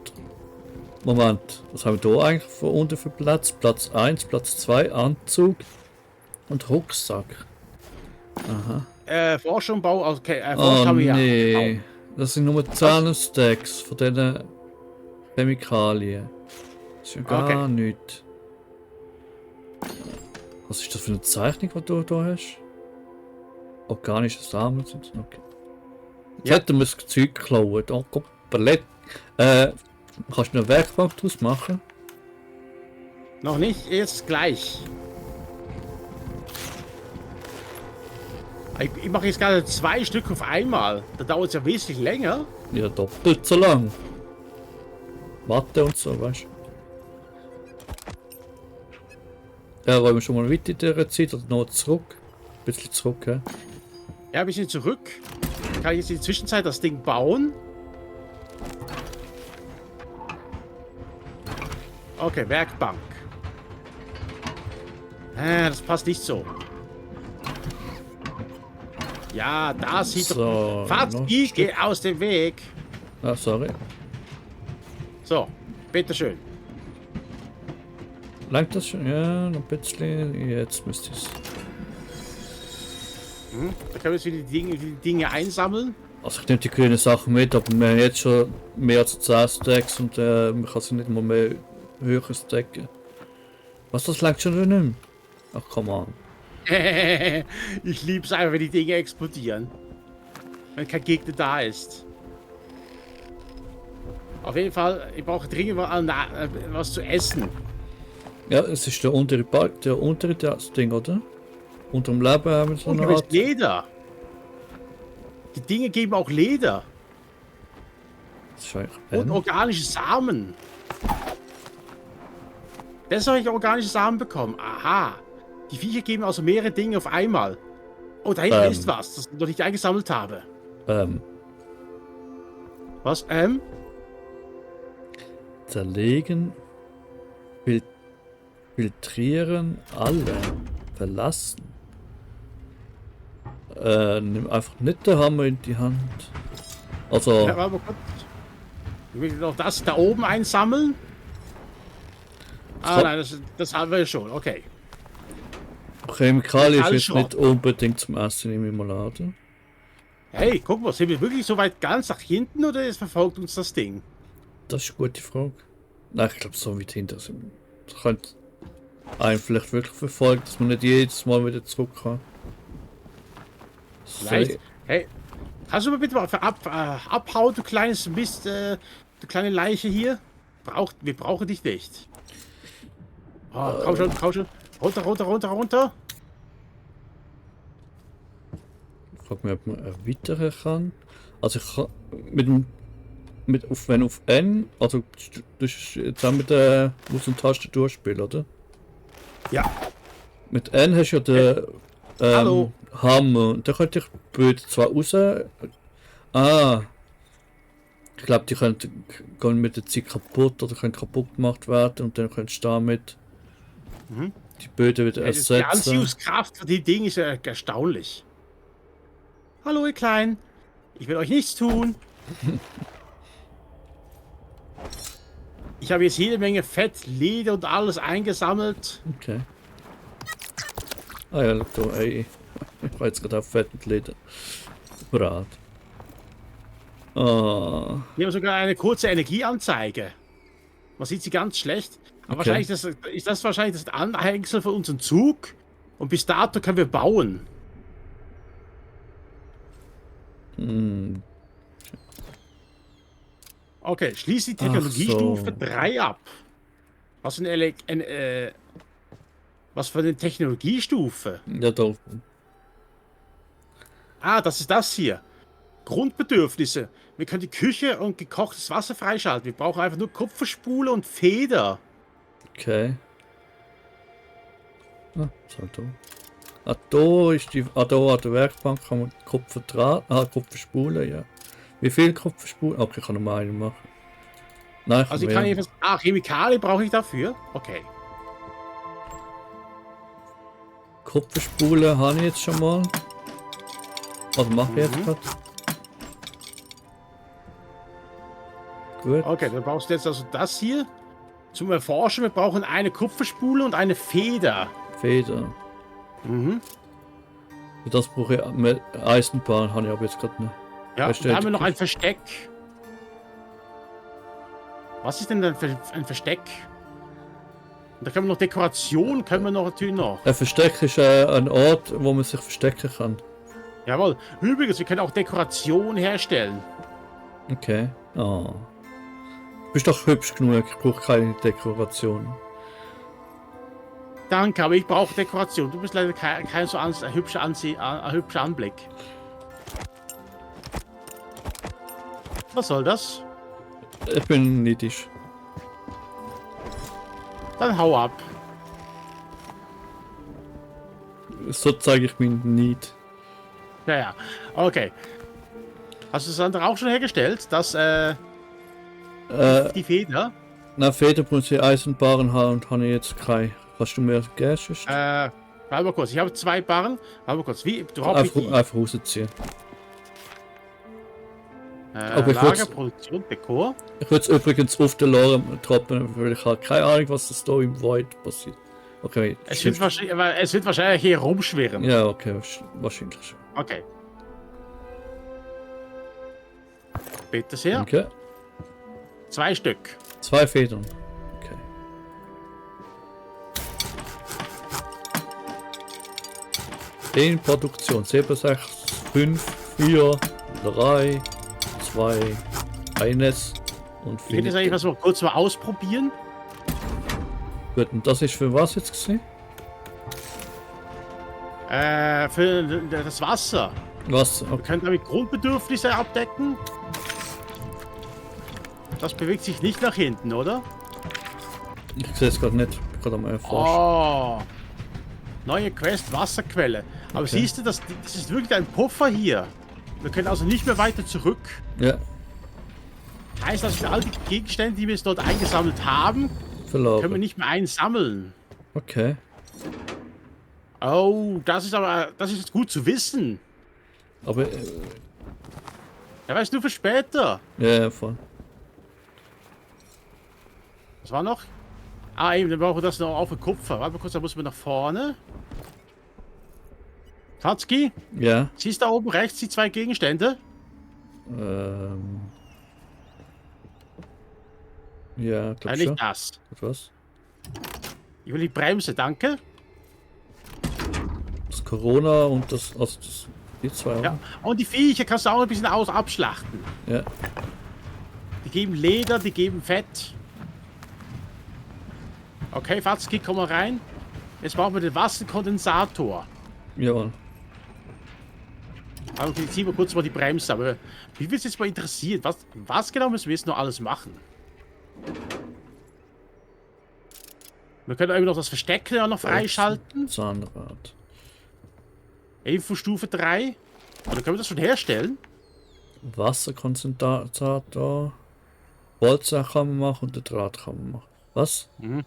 Moment, was haben wir da eigentlich von unten für Platz? Platz 1, Platz 2, Anzug und Rucksack. Aha. Forschung, okay, Oh Forschung haben wir ja. nee, das sind nur 10 Stacks von diesen Chemikalien. Das ist ja gar nichts. Was ist das für eine Zeichnung, die du da hast? Organische Samen sind es. Okay. Jetzt hätten wir das Zeug geklaut. Oh, komm, Palett. Kannst du eine Werkbank draus machen? Noch nicht, jetzt gleich. Ich mache jetzt gerade 2 Stück auf einmal. Da dauert es ja wesentlich länger. Ja, doppelt so lang. Mathe und so, weißt du? Ja, wollen wir schon mal weiter in dieser Zeit oder noch zurück? Ein bisschen zurück, ja? Ja, ein bisschen zurück. Kann ich jetzt in der Zwischenzeit das Ding bauen? Okay, Werkbank. Das passt nicht so. Ja, da sieht So, doch... Fazit, geh aus dem Weg. Ah, sorry. So, bitteschön. Langt das schon? Ja, noch ein bisschen. Jetzt müsste es. Da können wir jetzt wieder die Dinge einsammeln. Also ich nehme die grünen Sachen mit, aber wir haben jetzt schon mehr als 10 Stacks und man kann sie nicht mal mehr höher stacken. Was, das langt schon wieder nicht mehr? Ach, come on. Ich lieb's einfach, wenn die Dinge explodieren. Wenn kein Gegner da ist. Auf jeden Fall, ich brauche dringend was zu essen. Ja, es ist der untere Balk, der untere das Ding, oder? Unter dem Leben haben wir so Und eine hier ist Art. Leder. Die Dinge geben auch Leder. Das ist eigentlich Und organische Samen. Das habe ich organische Samen bekommen. Aha. Die Viecher geben also mehrere Dinge auf einmal. Oh, da hinten ist was, das ich noch nicht eingesammelt habe. Was? Zerlegen, filtrieren, alle, verlassen. Nimm einfach nicht den Hammer in die Hand. Also, Ja, warte mal kurz. Ich will noch das da oben einsammeln. Ah, nein, das haben wir schon. Okay. Chemikalien ist Alles jetzt schon. nicht unbedingt zum Essen im Marmelade. Hey, guck mal, sind wir wirklich so weit ganz nach hinten oder ist verfolgt uns das Ding? Das ist eine gute Frage. Nein, ich glaube, so weit hinter sind. Das könnte einen vielleicht wirklich verfolgen, dass man nicht jedes Mal wieder zurück kann. Vielleicht. Hey, kannst du mir bitte mal abhauen, du kleines Mist, du kleine Leiche hier? Wir brauchen dich nicht. Oh, komm schon, komm schon. Runter, runter, runter, runter. Ich frage mich, ob man erweitern kann. Also ich kann wenn auf N, also du jetzt auch mit der Maus und Taste durchspielen, oder? Ja. Mit N hast du ja den Hallo. Hammer und da könnte ich die Böden zwar raus. Ah. Ich glaube, die gehen mit der Zeit kaputt oder können kaputt gemacht werden und dann könntest du damit die Böden wieder Die ersetzen. Anziehungskraft für die Dinge ist ja erstaunlich. Hallo, ihr Kleinen. Ich will euch nichts tun. Ich habe jetzt jede Menge Fett, Leder und alles eingesammelt. Okay. Ah ja, schau da, ey. Ich war jetzt gerade auf Fett und Leder. Brat. Ah. Wir haben sogar eine kurze Energieanzeige. Man sieht sie ganz schlecht. Aber Okay. wahrscheinlich ist das wahrscheinlich das Anhängsel für unseren Zug. Und bis dato können wir bauen. Hm. Okay, schließe die Ach Technologiestufe so. 3 ab. Was für eine Technologiestufe? Ja, da. Ah, das ist das hier. Grundbedürfnisse. Wir können die Küche und gekochtes Wasser freischalten. Wir brauchen einfach nur Kupferspule und Feder. Okay. Ah, so da. Ah, da ist die. Ah, da an der Werkbank kann man Kupferdraht. Ah, Kupferspule, ja. Wie viel Kupferspulen? Okay, ich kann nur eine machen. Nein, Also ich mehr. kann jedenfalls... Ah, Chemikalien brauche ich dafür? Okay. Kupferspule habe ich jetzt schon mal. Also mache ich jetzt gerade. Gut. Okay, dann brauchst du jetzt also das hier. Zum Erforschen, wir brauchen eine Kupferspule und eine Feder. Feder. Mhm. Für das brauche ich mit Eisenbahn, habe ich aber jetzt gerade nicht. Ja, und Versteht da haben wir noch ein sich. Versteck. Was ist denn ein Versteck? Und da können wir noch Dekoration, können wir noch natürlich noch. Ein Versteck ist ein Ort, wo man sich verstecken kann. Jawohl. Übrigens, wir können auch Dekoration herstellen. Okay. Oh. Du bist doch hübsch genug, ich brauche keine Dekoration. Danke, aber ich brauche Dekoration. Du bist leider kein so hübscher Anblick. Was soll das? Ich bin neidisch. Dann hau ab. So zeige ich meinen Neid. Ja, ja. Okay. Hast du das andere auch schon hergestellt? Das, die Feder? Na, Feder muss ich Eisenbahn haben und habe ich jetzt keine. Kannst du mir geben? Warte mal kurz. Ich habe 2 Barren. Warte mal kurz. Wie? Du hast Einfach rausziehen. Aber ich Lager, würd's- Produktion, Dekor. Ich würde es übrigens auf den Lore droppen, weil ich habe keine Ahnung, was das da im Void passiert. Okay. Es wird wahrscheinlich hier rumschwirren. Ja, okay, wahrscheinlich schon. Okay. Bitte sehr. Danke. 2 Stück. 2 Federn. Okay. In Produktion 7, 6, 5, 4, 3, 2, 1 und Ich hätte jetzt eigentlich was mal kurz mal ausprobieren. Gut, und das ist für was jetzt gesehen? Für das Wasser. Was? Wir Okay. können damit Grundbedürfnisse abdecken. Das bewegt sich nicht nach hinten, oder? Ich sehe es gerade nicht. Ich bin gerade am Erforschen. Oh. Neue Quest, Wasserquelle. Aber Okay. siehst du, das ist wirklich ein Puffer hier. Wir können also nicht mehr weiter zurück. Ja, Heißt, dass wir all die Gegenstände, die wir jetzt dort eingesammelt haben, können wir verloren. nicht mehr einsammeln. Okay. Oh, das ist jetzt gut zu wissen. Aber, Ja, weißt du, für später. ja, voll. Was war noch? Ah, eben, dann brauchen wir das noch auf den Kupfer. Warte mal kurz, da muss man nach vorne. Katski, Ja, siehst du da oben rechts die 2 Gegenstände? ähm. Ja, glaub Nicht schon. das. Was? Ich will die Bremse, danke. Das Corona und das, also das, die zwei. Ja. Und die Viecher kannst du auch ein bisschen abschlachten. Ja. Die geben Leder, die geben Fett. Okay, Fatzki, komm mal rein. Jetzt brauchen wir den Wasserkondensator. Jawohl. Okay, jetzt ziehen wir kurz mal die Bremse. Aber mich würde es jetzt mal interessieren, was genau müssen wir jetzt noch alles machen? Wir können eben noch das Versteck ja noch freischalten. Zahnrad. Infostufe 3. Oder können wir das schon herstellen? Wasserkonzentrator. Bolzen kann man machen und den Draht kann man machen. Was? Mhm.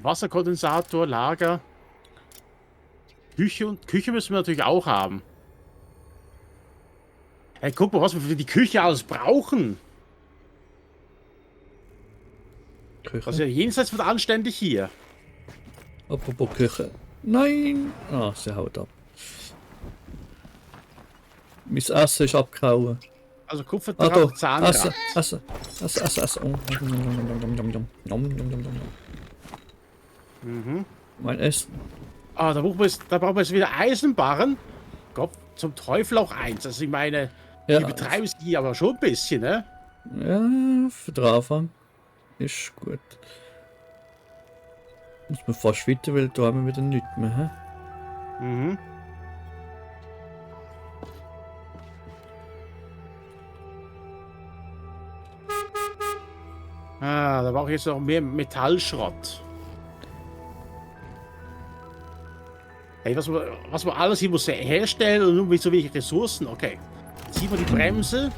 Wasserkondensator, Lager. Küche müssen wir natürlich auch haben. Hey, guck mal, was wir für die Küche alles brauchen. Küche? Das ist ja jenseits von anständig hier. Apropos Küche. Nein! Ah, sie haut ab. Mein Essen ist abgehauen. Also Kupfer, Ah, da. Zahnrad. Essen. Oh. Mein Essen. Ah, da brauchen wir jetzt wieder Eisenbarren. Gott, zum Teufel auch eins. Also ich meine, Ja, die betreiben sie aber schon ein bisschen, ne? ja, für den Anfang ist gut. Muss man fast weiter, weil da haben wir wieder nichts mehr. He? Mhm. Ah, da brauche ich jetzt noch mehr Metallschrott. Hey, was wir alles hier muss herstellen und nur mit so wenig Ressourcen. Okay. Ziehen wir die Bremse.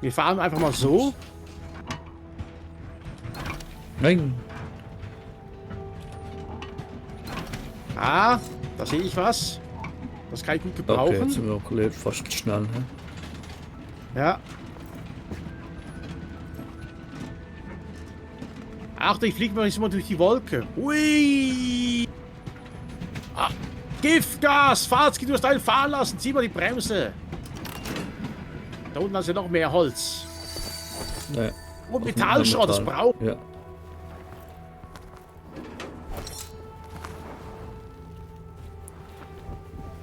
Wir fahren einfach mal so. Nein! Ah, da sehe ich was. Das kann ich gut Okay, gebrauchen. jetzt sind wir auch fast schnell. He? Ja. Achtung, ich fliege mal jetzt mal durch die Wolke. Ui! Ah, Giftgas! Fahrtski, du hast einen fahren lassen. Zieh mal die Bremse. Da unten hast du noch mehr Holz. Ja. Und Metallschrott, das braucht. Ja.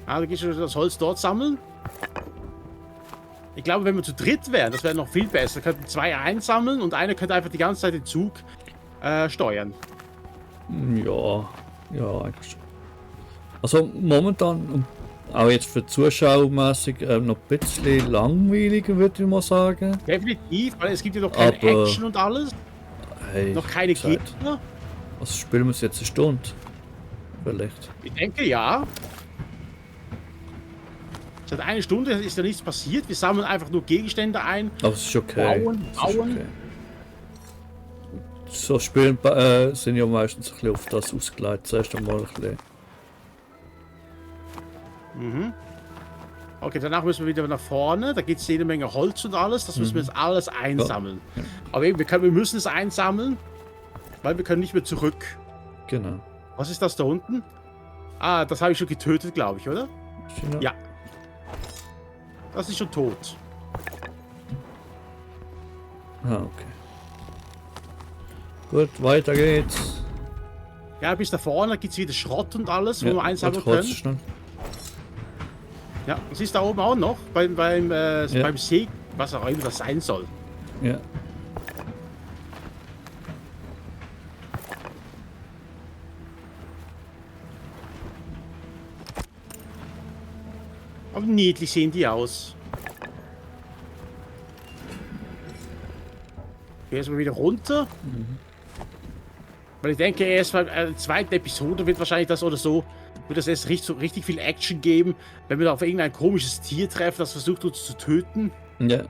Ah, du gehst du das Holz dort sammeln. Ich glaube, wenn wir zu dritt wären, das wäre noch viel besser. Da könnten zwei einsammeln und einer könnte einfach die ganze Zeit den Zug steuern. Ja, ja, eigentlich schon. Also momentan, auch jetzt für zuschauermäßig, noch ein bisschen langweiliger, würde ich mal sagen. Definitiv, weil es gibt ja noch keine Aber- Action und alles. Hey, Noch keine Zeit. Gegner. Also spielen wir es jetzt eine Stunde? Vielleicht. Ich denke ja. Seit einer Stunde ist ja nichts passiert. Wir sammeln einfach nur Gegenstände ein. Aber es ist okay. Bauen, Es ist bauen. okay. So Spielen sind ja meistens ein bisschen auf das ausgelegt. Zuerst einmal ein bisschen. Mhm. Okay, danach müssen wir wieder nach vorne. Da gibt es jede Menge Holz und alles. Das müssen wir jetzt alles einsammeln. Ja. Aber eben, wir müssen es einsammeln, weil wir können nicht mehr zurück. Genau. Was ist das da unten? Ah, das habe ich schon getötet, glaube ich, oder? China? Ja. Das ist schon tot. Ah, okay. Gut, weiter geht's. Ja, bis da vorne gibt es wieder Schrott und alles, wo Ja, wir einsammeln warte kurz, können. schnell. Ja, das ist da oben auch noch, beim See, was auch immer das sein soll. Ja. Aber niedlich sehen die aus. Gehen wir wieder runter. Weil ich denke, erst bei der zweiten Episode wird wahrscheinlich das oder so, wird es erst richtig viel Action geben, wenn wir da auf irgendein komisches Tier treffen, das versucht uns zu töten. Ja.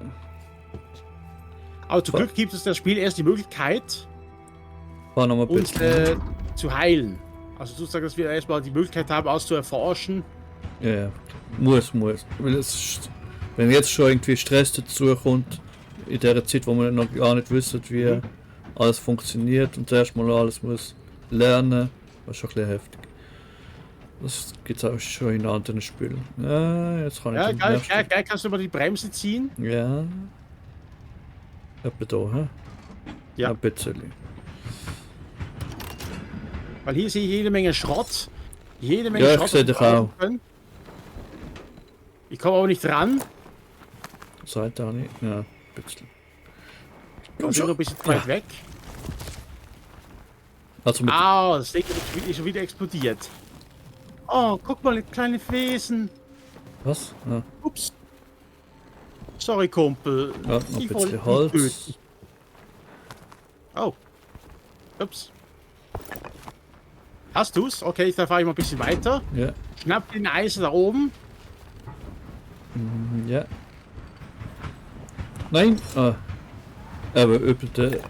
Aber zum Glück gibt es das Spiel erst die Möglichkeit, Fahr noch mal ein uns bisschen. zu heilen. Also sozusagen, dass wir erstmal die Möglichkeit haben, auszuerforschen. Ja, ja. Muss. Weil es ist, wenn jetzt schon irgendwie Stress dazu kommt, in der Zeit, wo wir noch gar nicht wissen, wie alles funktioniert und zuerst mal alles muss lernen, das ist schon ein bisschen heftig. Das gibt es auch schon in anderen Spielen. Ja, jetzt kann ich Ja, zum geil, nächsten. geil, kannst du mal die Bremse ziehen? Ja. Etwa da, hä? Ja. Ein bisschen. Weil hier sehe ich jede Menge Schrott. Jede Menge Ja, ich Schrott. sehe das wir dich auch. brauchen können. Ich komme aber nicht ran. Seid da nicht? Ja, ein bisschen. Ich bin noch ein bisschen weit weg. Also mit Ah, das Ding ist schon wieder explodiert. Oh, guck mal, kleine Wesen. was? Ja, Ups. Sorry, Kumpel. ja noch ein Ich wollte bisschen dich Holz. töten. Oh. Ups. Hast du's? Okay, dann fahre ich mal ein bisschen weiter. Ja, Schnapp den Eis da oben. ja. Nein! Ah. Aber über der.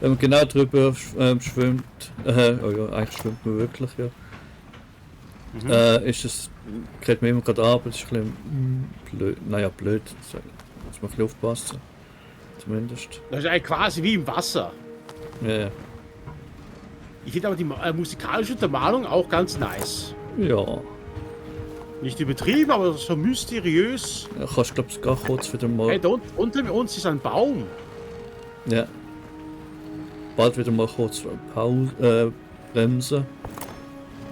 Wenn man genau drüber schwimmt. Oh ja, eigentlich schwimmt man wirklich, ja. Ist es. Kriegt man immer gerade ab, das ist ein bisschen blöd. Naja, blöd. So, muss man ein bisschen aufpassen. Zumindest. Das ist eigentlich quasi wie im Wasser. Ja, Ich finde aber die musikalische Untermalung auch ganz nice. ja. Nicht übertrieben, aber so mysteriös. Ja, kannst glaube ich gar kurz wieder mal. Hey, da unter uns ist ein Baum. Ja. Bald wieder mal kurz Pause, bremsen.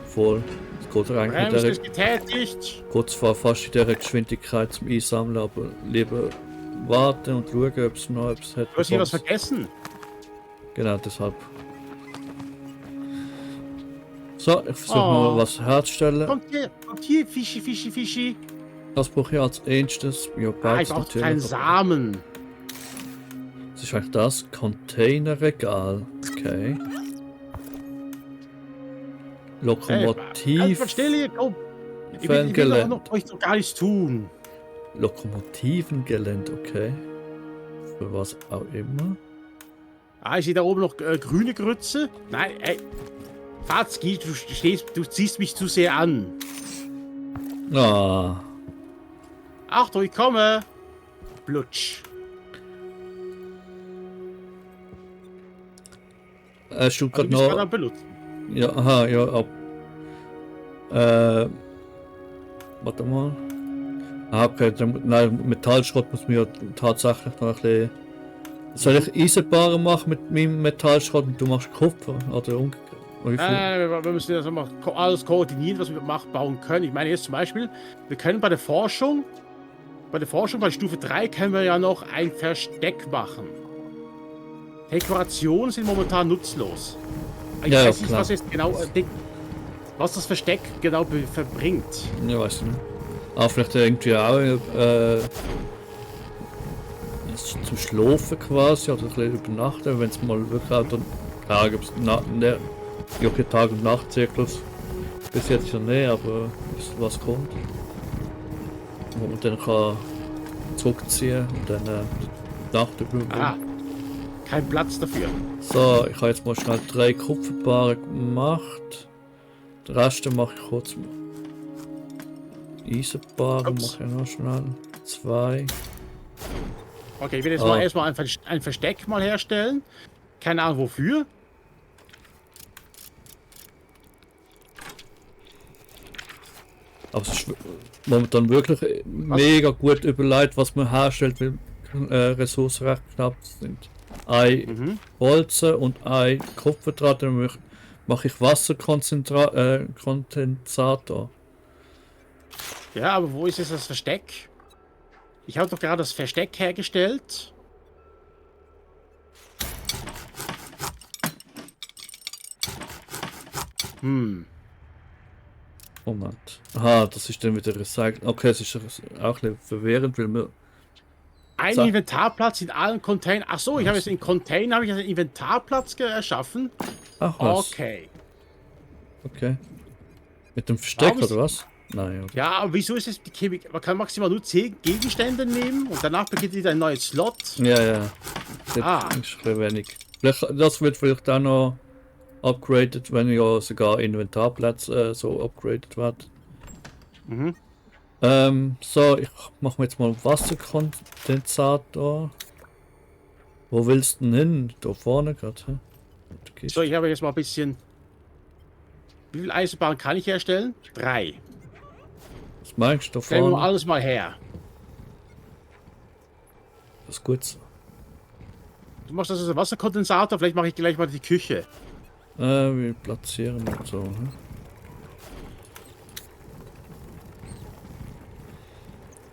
Voll. Es geht eigentlich mit Bremse der, ist getätigt. kurz vor fast in dieser Geschwindigkeit zum Einsammeln, aber lieber warten und schauen, ob es noch etwas hat. Du hast hier was bevor es- vergessen. Genau, deshalb. So, ich versuche Oh. mal was herzustellen. Kommt hier, Fischi, Fischi, Fischi. Das brauche ich als erstes. Ja, Ah, beides ich brauche keinen natürlich. Samen. Das ist eigentlich das Containerregal. Okay. Lokomotiv. Halt still hier, komm. Ich will Fangelände. noch euch doch gar nichts tun. Lokomotivengelände, okay. Für was auch immer. Ah, ich sehe da oben noch grüne Grütze. Nein, ey. Fatzki, du ziehst mich zu sehr an. Ah, Achtung, ich komme! Blutsch. hast du Du gerade bist gerade noch... am benutzen. Ja, aha, ja, ab... Warte mal. Ah, okay, nein, Metallschrott muss man ja tatsächlich noch ein bisschen... Soll ich Eisenbahnen machen mit meinem Metallschrott und du machst Kupfer? Oder umgekehrt? Wie viel? Wir müssen das mal alles koordinieren, was wir bauen können. Ich meine jetzt zum Beispiel, wir können bei der Forschung, bei Stufe 3 können wir ja noch ein Versteck machen. Dekorationen sind momentan nutzlos. Ich Ja, weiß nicht, klar. was jetzt genau, was das Versteck genau verbringt. Ja, weiß ich nicht. Aber vielleicht irgendwie auch zum Schlafen quasi oder ein bisschen übernachten, wenn es mal wirklich auch dann Tag, Tag- und Nachtzyklus bis jetzt ja nicht, aber was kommt. Wo man dann kann zurückziehen und dann die Nacht überbrücken. Ah, kein Platz dafür. So, ich habe jetzt mal schnell 3 Kupferpaare gemacht. Den Rest mache ich kurz mal. Eisenpaare Ups. mache ich noch schnell. 2. Okay, ich will jetzt Ah. mal erstmal ein Versteck mal herstellen. Keine Ahnung wofür. Aber es ist momentan wirklich mega gut überlegt, was man herstellt, weil Ressourcen recht knapp sind. Ein Bolzen und ein Kupferdraht, dann mache ich Wasserkondensator. Ja, aber wo ist jetzt das Versteck? Ich habe doch gerade das Versteck hergestellt. Moment. Aha, das ist dann wieder recycelt. Okay, es ist auch ein bisschen verwirrend, weil wir... Ein So. Inventarplatz in allen Containern. Ach so, ich habe jetzt in Container einen Inventarplatz erschaffen. Ach was. Okay. Okay. Mit dem Versteck Warum ist- oder was? Nein, oder? Ja, aber wieso ist es die Chemik? Man kann maximal nur 10 Gegenstände nehmen und danach beginnt wieder ein neues Slot. Ja, ja. Das Ah. ist ein bisschen wenig. Das wird vielleicht auch noch upgraded, wenn ja sogar Inventarplätze so upgraded wird. Mhm. So, ich mache mir jetzt mal einen Wasserkondensator. Wo willst du denn hin? Da vorne gerade, hä? Du gehst- So, ich habe jetzt mal ein bisschen. Wie viel Eisenbahn kann ich herstellen? 3. Was meinst du da Stellen wir mal vorne? alles mal her. Das ist gut so. Du machst das als Wasserkondensator, vielleicht mache ich gleich mal die Küche. Wir platzieren und so, hä?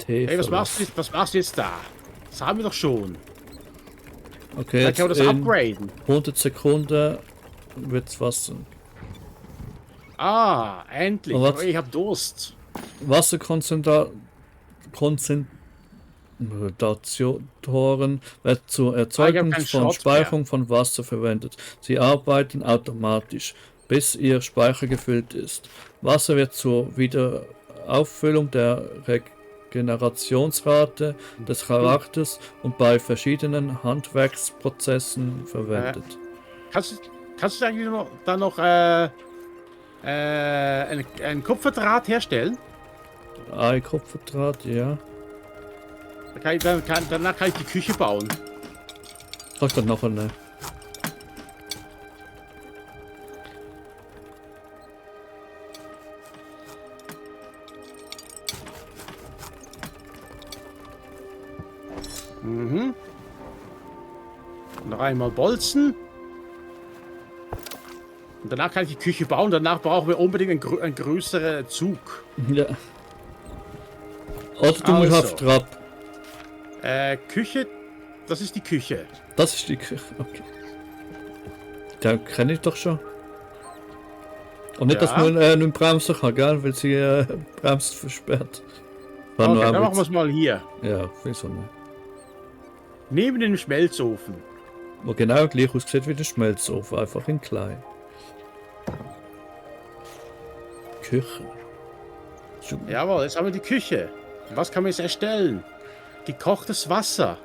Hey, was Verlass. machst du jetzt da? Das haben wir doch schon. Okay, Dann jetzt können wir das in upgraden. 100 Sekunden wird's Wasser. Ah, endlich. Und was? Oh, ich habe Durst. Konzentratoren werden zur Erzeugung keinen von Schrott Speicherung von Wasser verwendet. Sie arbeiten automatisch, bis ihr Speicher gefüllt ist. Wasser wird zur Wiederauffüllung der Regenerationsrate des Charakters und bei verschiedenen Handwerksprozessen verwendet. Kannst du eigentlich dann noch einen Kupferdraht herstellen? Ein Kupferdraht, ja. Danach kann ich die Küche bauen. Sag dann noch eine. Mhm. Noch einmal Bolzen. Und danach kann ich die Küche bauen. Danach brauchen wir unbedingt einen größeren Zug. Ja. Oder du musst Also. auf Trab. Küche, das ist die Küche. Das ist die Küche, okay. Da kenne ich doch schon. Und nicht, dass Ja. man nicht bremsen kann, gell? Weil sie bremst versperrt. War Okay, nur dann ein machen wir Witz. es mal hier. Ja, wieso nicht? Neben dem Schmelzofen. Wo genau gleich aussieht wie der Schmelzofen, einfach in klein. Küche. So, Jawohl, jetzt haben wir die Küche. Was kann man jetzt erstellen? Gekochtes Wasser.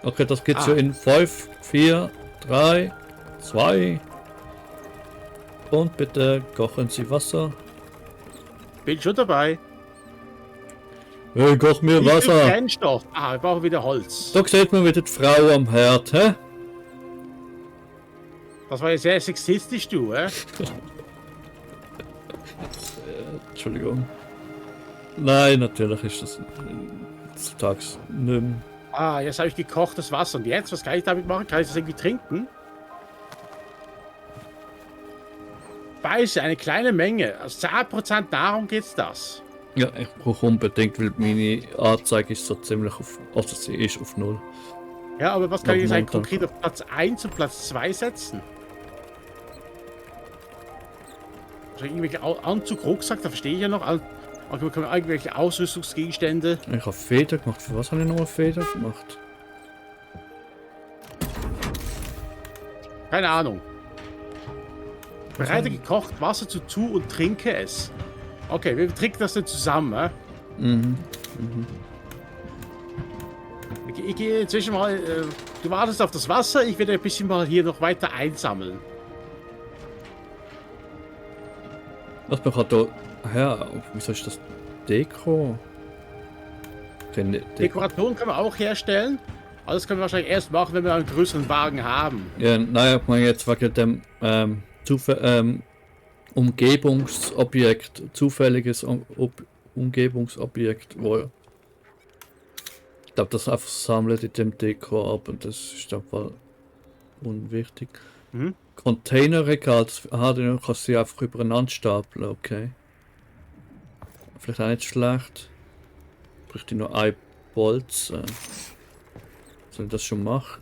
Okay, das geht Ah. so in 5, 4, 3, 2. Und bitte kochen Sie Wasser. Bin schon dabei. Hey, koch mir Wie viel Wasser. Brennstoff? Ah, wir brauchen wieder Holz. Da sieht man wieder die Frau am Herd, hä? Das war ja sehr sexistisch, du, hä? Entschuldigung. Nein, natürlich ist das tags nicht mehr. Ah, jetzt habe ich gekochtes Wasser. Und jetzt, was kann ich damit machen? Kann ich das irgendwie trinken? Speise, eine kleine Menge. Aus 10% Nahrung geht's das. Ja, ich brauche unbedingt, weil meine Anzeige ist so ziemlich auf, also sie ist auf 0. Ja, aber was kann ich jetzt eigentlich Momentan. konkret auf Platz 1 und Platz 2 setzen? Also irgendwelche Anzug, Rucksack, da verstehe ich ja noch. Okay, können wir irgendwelche Ausrüstungsgegenstände. Ich habe Feder gemacht. Für was habe ich nochmal Feder gemacht? Keine Ahnung. Bereite gekocht Wasser zu und trinke es. Okay, wir trinken das denn zusammen. Mhm. Ich gehe inzwischen mal. Du wartest auf das Wasser, ich werde ein bisschen mal hier noch weiter einsammeln. Was man kann da. Ja, wieso ist das Deko? Dekoration können wir auch herstellen. Aber das können wir wahrscheinlich erst machen, wenn wir einen größeren Wagen haben. Ja, naja, ich meine jetzt wegen dem Umgebungsobjekt, zufälliges Umgebungsobjekt, wo ich glaube, das einfach sammelt in dem Deko ab und das ist einfach unwichtig. Mhm. Containerregal, den kannst du einfach übereinander stapeln, okay. Vielleicht auch nicht schlecht. Bräuchte ich noch ein Bolz. Soll ich das schon machen?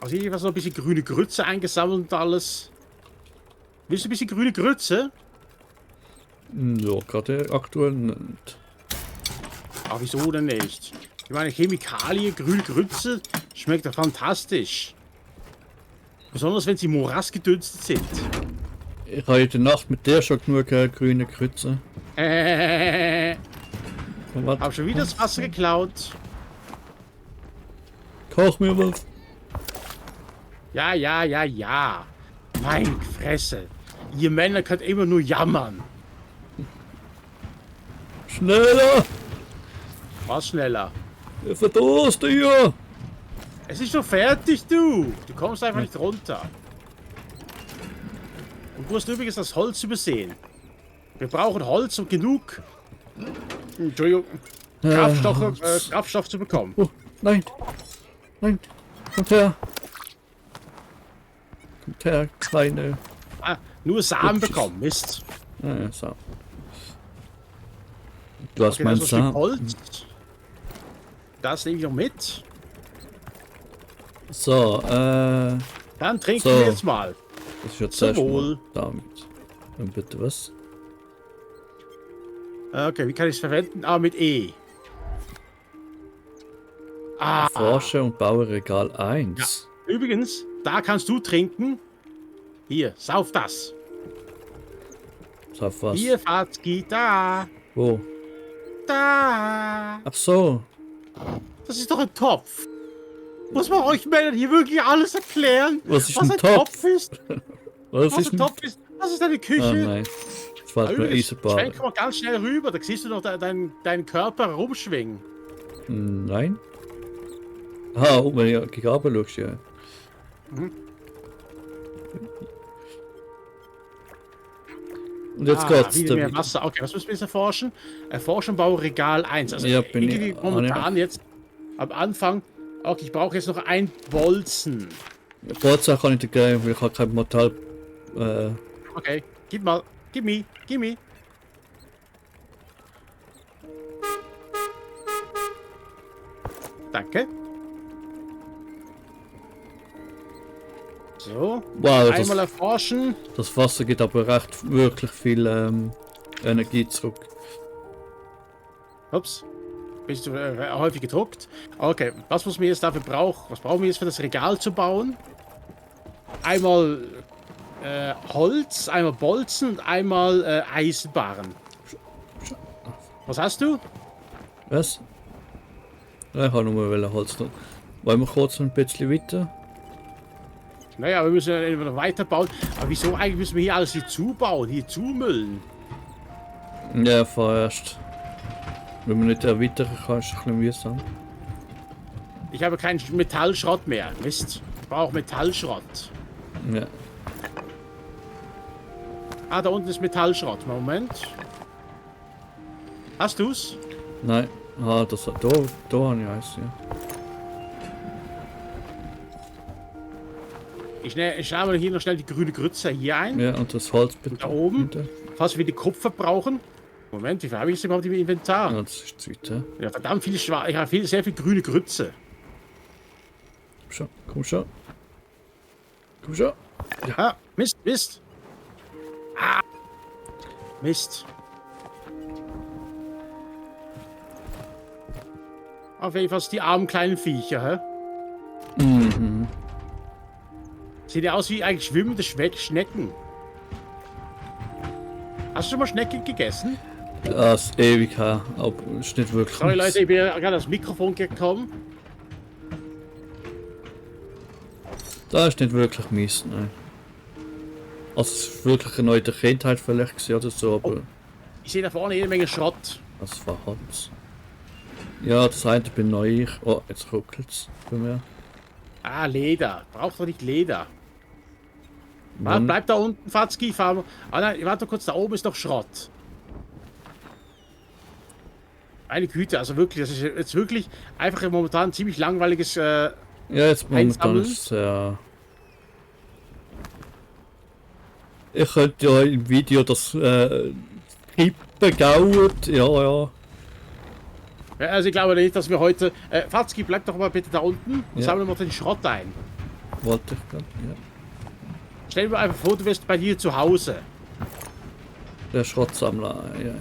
Also hier war so ein bisschen grüne Grütze eingesammelt und alles. Willst du ein bisschen grüne Grütze? Ja, gerade aktuell nicht. Ah, wieso denn nicht? Ich meine, Chemikalie, grüne Grütze, schmeckt doch fantastisch. Besonders wenn sie morassgedünstet sind. Ich habe in der Nacht mit der schon genug grüne Kreuze. Hab schon wieder das Wasser geklaut. Koch mir was. Ja. Meine Fresse. Ihr Männer könnt immer nur jammern. Schneller! Was schneller? Ich verdurste hier! Es ist schon fertig, du. Du kommst einfach nicht runter. Und du hast übrigens das Holz übersehen. Wir brauchen Holz und genug. Entschuldigung. Kraftstoff zu bekommen. Oh, nein! Nein! Kommt her! Kommt her, kleine. Ah, nur Samen bekommen. Mist. Ja, so. Du hast Okay, meinen das ist Samen. Holz. Das nehme ich noch mit. So, Dann trinken So. wir jetzt mal. das ist jetzt Zum erst mal Wohl. damit. Und bitte was? Okay, wie kann ich es verwenden? Ah, mit E. Ah, Forscher und Bauregal 1. übrigens, da kannst du trinken. Hier, sauf das. Auf was? Hier, Fatzki, da. Wo? Da. Ach so. Das ist doch ein Topf. Muss man euch Männern hier wirklich alles erklären? Was ist ein Topf? ist? Was Was ist ein Topf ist? Das ist deine Küche. Oh nein. Das war nur Eisenbahn. Schwenk mal ganz schnell rüber, da siehst du noch deinen Körper rumschwingen. Nein. Ah, oh, wenn ich gegen runter schaust, ja. Und jetzt geht's. Wieder mehr Wasser. Okay, was müssen wir jetzt erforschen? Erforschen, baue Regal 1. Also Ja, bin irgendwie ich- momentan jetzt am Anfang. Okay, ich brauche jetzt noch ein Bolzen. Bolzen kann ich dir geben, weil ich habe kein Metall. Okay, gib mal. Gib me. Danke. So, Wow, einmal erforschen. das Wasser gibt aber recht wirklich viel Energie zurück. Ups. Bist du häufig gedruckt? Okay, was muss man jetzt dafür brauchen? Was brauchen wir jetzt für das Regal zu bauen? Einmal Holz, einmal Bolzen und einmal Eisenbahn. Was hast du? Was? Ja, ich habe nur mal Holz noch. Wollen wir kurz ein bisschen weiter? Naja, wir müssen ja noch weiterbauen. Aber wieso eigentlich müssen wir hier alles hier zubauen, hier zumüllen? Ja, vorerst. Wenn man nicht erweitern kann, ist es ein bisschen mühsam. Ich habe keinen Metallschrott mehr. Mist. Ich brauche Metallschrott. Ja. Ah, da unten ist Metallschrott. Moment. Hast du's? Nein. Ah, da habe ich eins, ja. Ich schreibe hier noch schnell die grüne Grütze hier ein. Ja, und das Holz bitte. Da oben. Falls wir die Kupfer brauchen. Moment, wie viel habe ich jetzt überhaupt im Inventar? Ja, das ist Zeit, ja. Ja, verdammt viel Schwarz. Ich habe sehr viel grüne Grütze. Komm schon. Komm schon. Ah, Mist, Mist. Ah. Mist. Auf jeden Fall die armen kleinen Viecher, hä? Mhm. Sehen ja aus wie eigentlich schwimmende Schnecken. Hast du schon mal Schnecken gegessen? Das ist ewig her, aber ist nicht wirklich. Sorry Leute, ich bin ja gerade aufs Mikrofon gekommen. Das ist nicht wirklich mies, nein. Also es ist wirklich eine neue Kindheit vielleicht gewesen oder so, aber Ich sehe da vorne jede Menge Schrott. das war Holz. Ja, das eine bin neu. Oh, jetzt ruckelt's bei mir. Ah, Leder. Braucht doch nicht Leder. Mann. Bleib da unten, Fatzki. Fahr. Ah nein, warte kurz, da oben ist doch Schrott. Eine Güte, also wirklich, das ist jetzt wirklich einfach momentan ein ziemlich langweiliges. Ja, jetzt momentan Einsammeln? ist es sehr. Ich könnte ja im Video das Kippen gaut, ja. Ja, also ich glaube nicht, dass wir heute. Fatzki, bleib doch mal bitte da unten und Ja. sammle mal den Schrott ein. Wollte ich gerade, ja. Stell dir mal einfach vor, du wärst bei dir zu Hause. Der Schrottsammler, ja.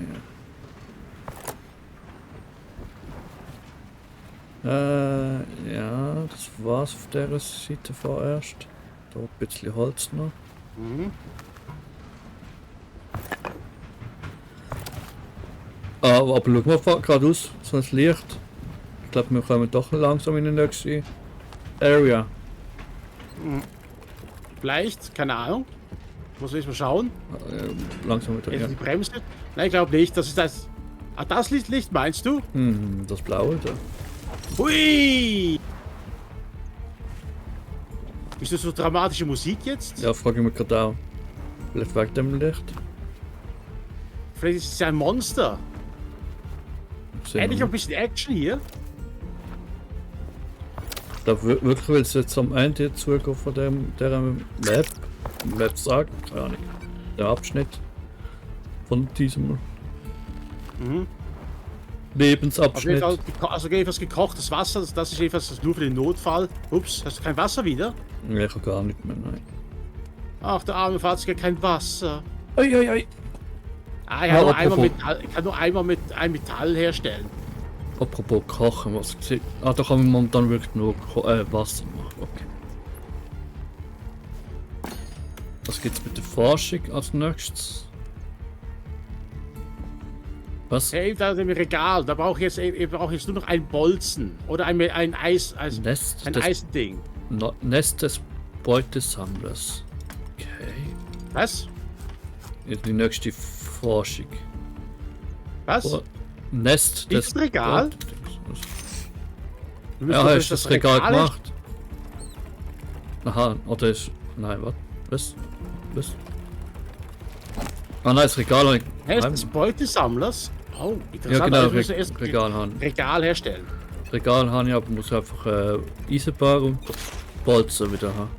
Ja, das war's auf der Seite vorerst. Da ein bisschen Holz noch. Aber schau mal geradeaus, so ein Licht. Ich glaube, wir kommen doch langsam in die nächste Area. Vielleicht, keine Ahnung. Muss ich mal schauen. Langsam wieder, ja. Die Bremse. Nein, ich glaube nicht. Das ist das. Ah, das Licht meinst du? Das Blaue da. Hui! Ist das so dramatische Musik jetzt? Ja, frage ich mich gerade auch. Vielleicht wegen dem Licht. Vielleicht ist es ja ein Monster. Sehen Endlich wir. ein bisschen Action hier. Ich glaube wirklich, will es jetzt am Ende zugehen von der Map. Map sagen, keine Ahnung. Der Abschnitt von diesem Auf jeden Lebensabschnitt. Fall, also etwas gekochtes Wasser, das ist etwas, das nur für den Notfall. Ups, hast du kein Wasser wieder? Ja, ich habe gar nicht mehr, nein. Ach, der arme Fahrzeug, kein Wasser. Oi. Ah, ich Ja, kann nur einmal apropos. Metall, ich kann nur einmal mit einem Metall herstellen. Apropos kochen, was ich gesehen. Ah, da kann man momentan wirklich nur Wasser machen, okay. Was geht's mit der Forschung als nächstes? Was? Hey, da ist im Regal, da brauche ich jetzt nur noch einen Bolzen. Oder ein Eis, ein Nest Eisending. Nest des Beutesammlers. Okay. Was? Ja, die nächste Forschung. Was? Oh, Nest Ist das Regal? Beutedings. Wir müssen Ja, doch hast du das Regal Regal gemacht? Aha, oder ist. Nein, was? Was? Ah nein, das Regal habe ich. Hey, ist des Beutesammlers? Oh, interessant. Ja, genau, Also wir müssen erst Regal haben. Regal herstellen. Regal habe ich, aber muss einfach Eisenbar und Bolzen wieder haben.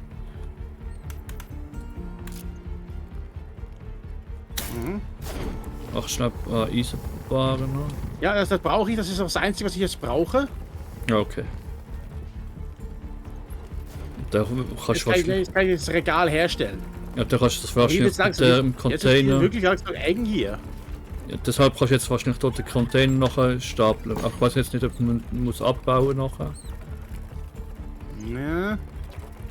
Ach, schnell Eisenbahn noch. Ja, das brauche ich. Das ist das Einzige, was ich jetzt brauche. Ja, okay. Da kannst du Jetzt kann ich das Regal herstellen. ja, da kannst du das Jetzt wahrscheinlich mit dem jetzt ist Container. wirklich langsam eng hier. Ja, deshalb kannst du jetzt wahrscheinlich dort den Container nachher stapeln. Ach, ich weiß jetzt nicht, ob man muss abbauen nachher. Ja.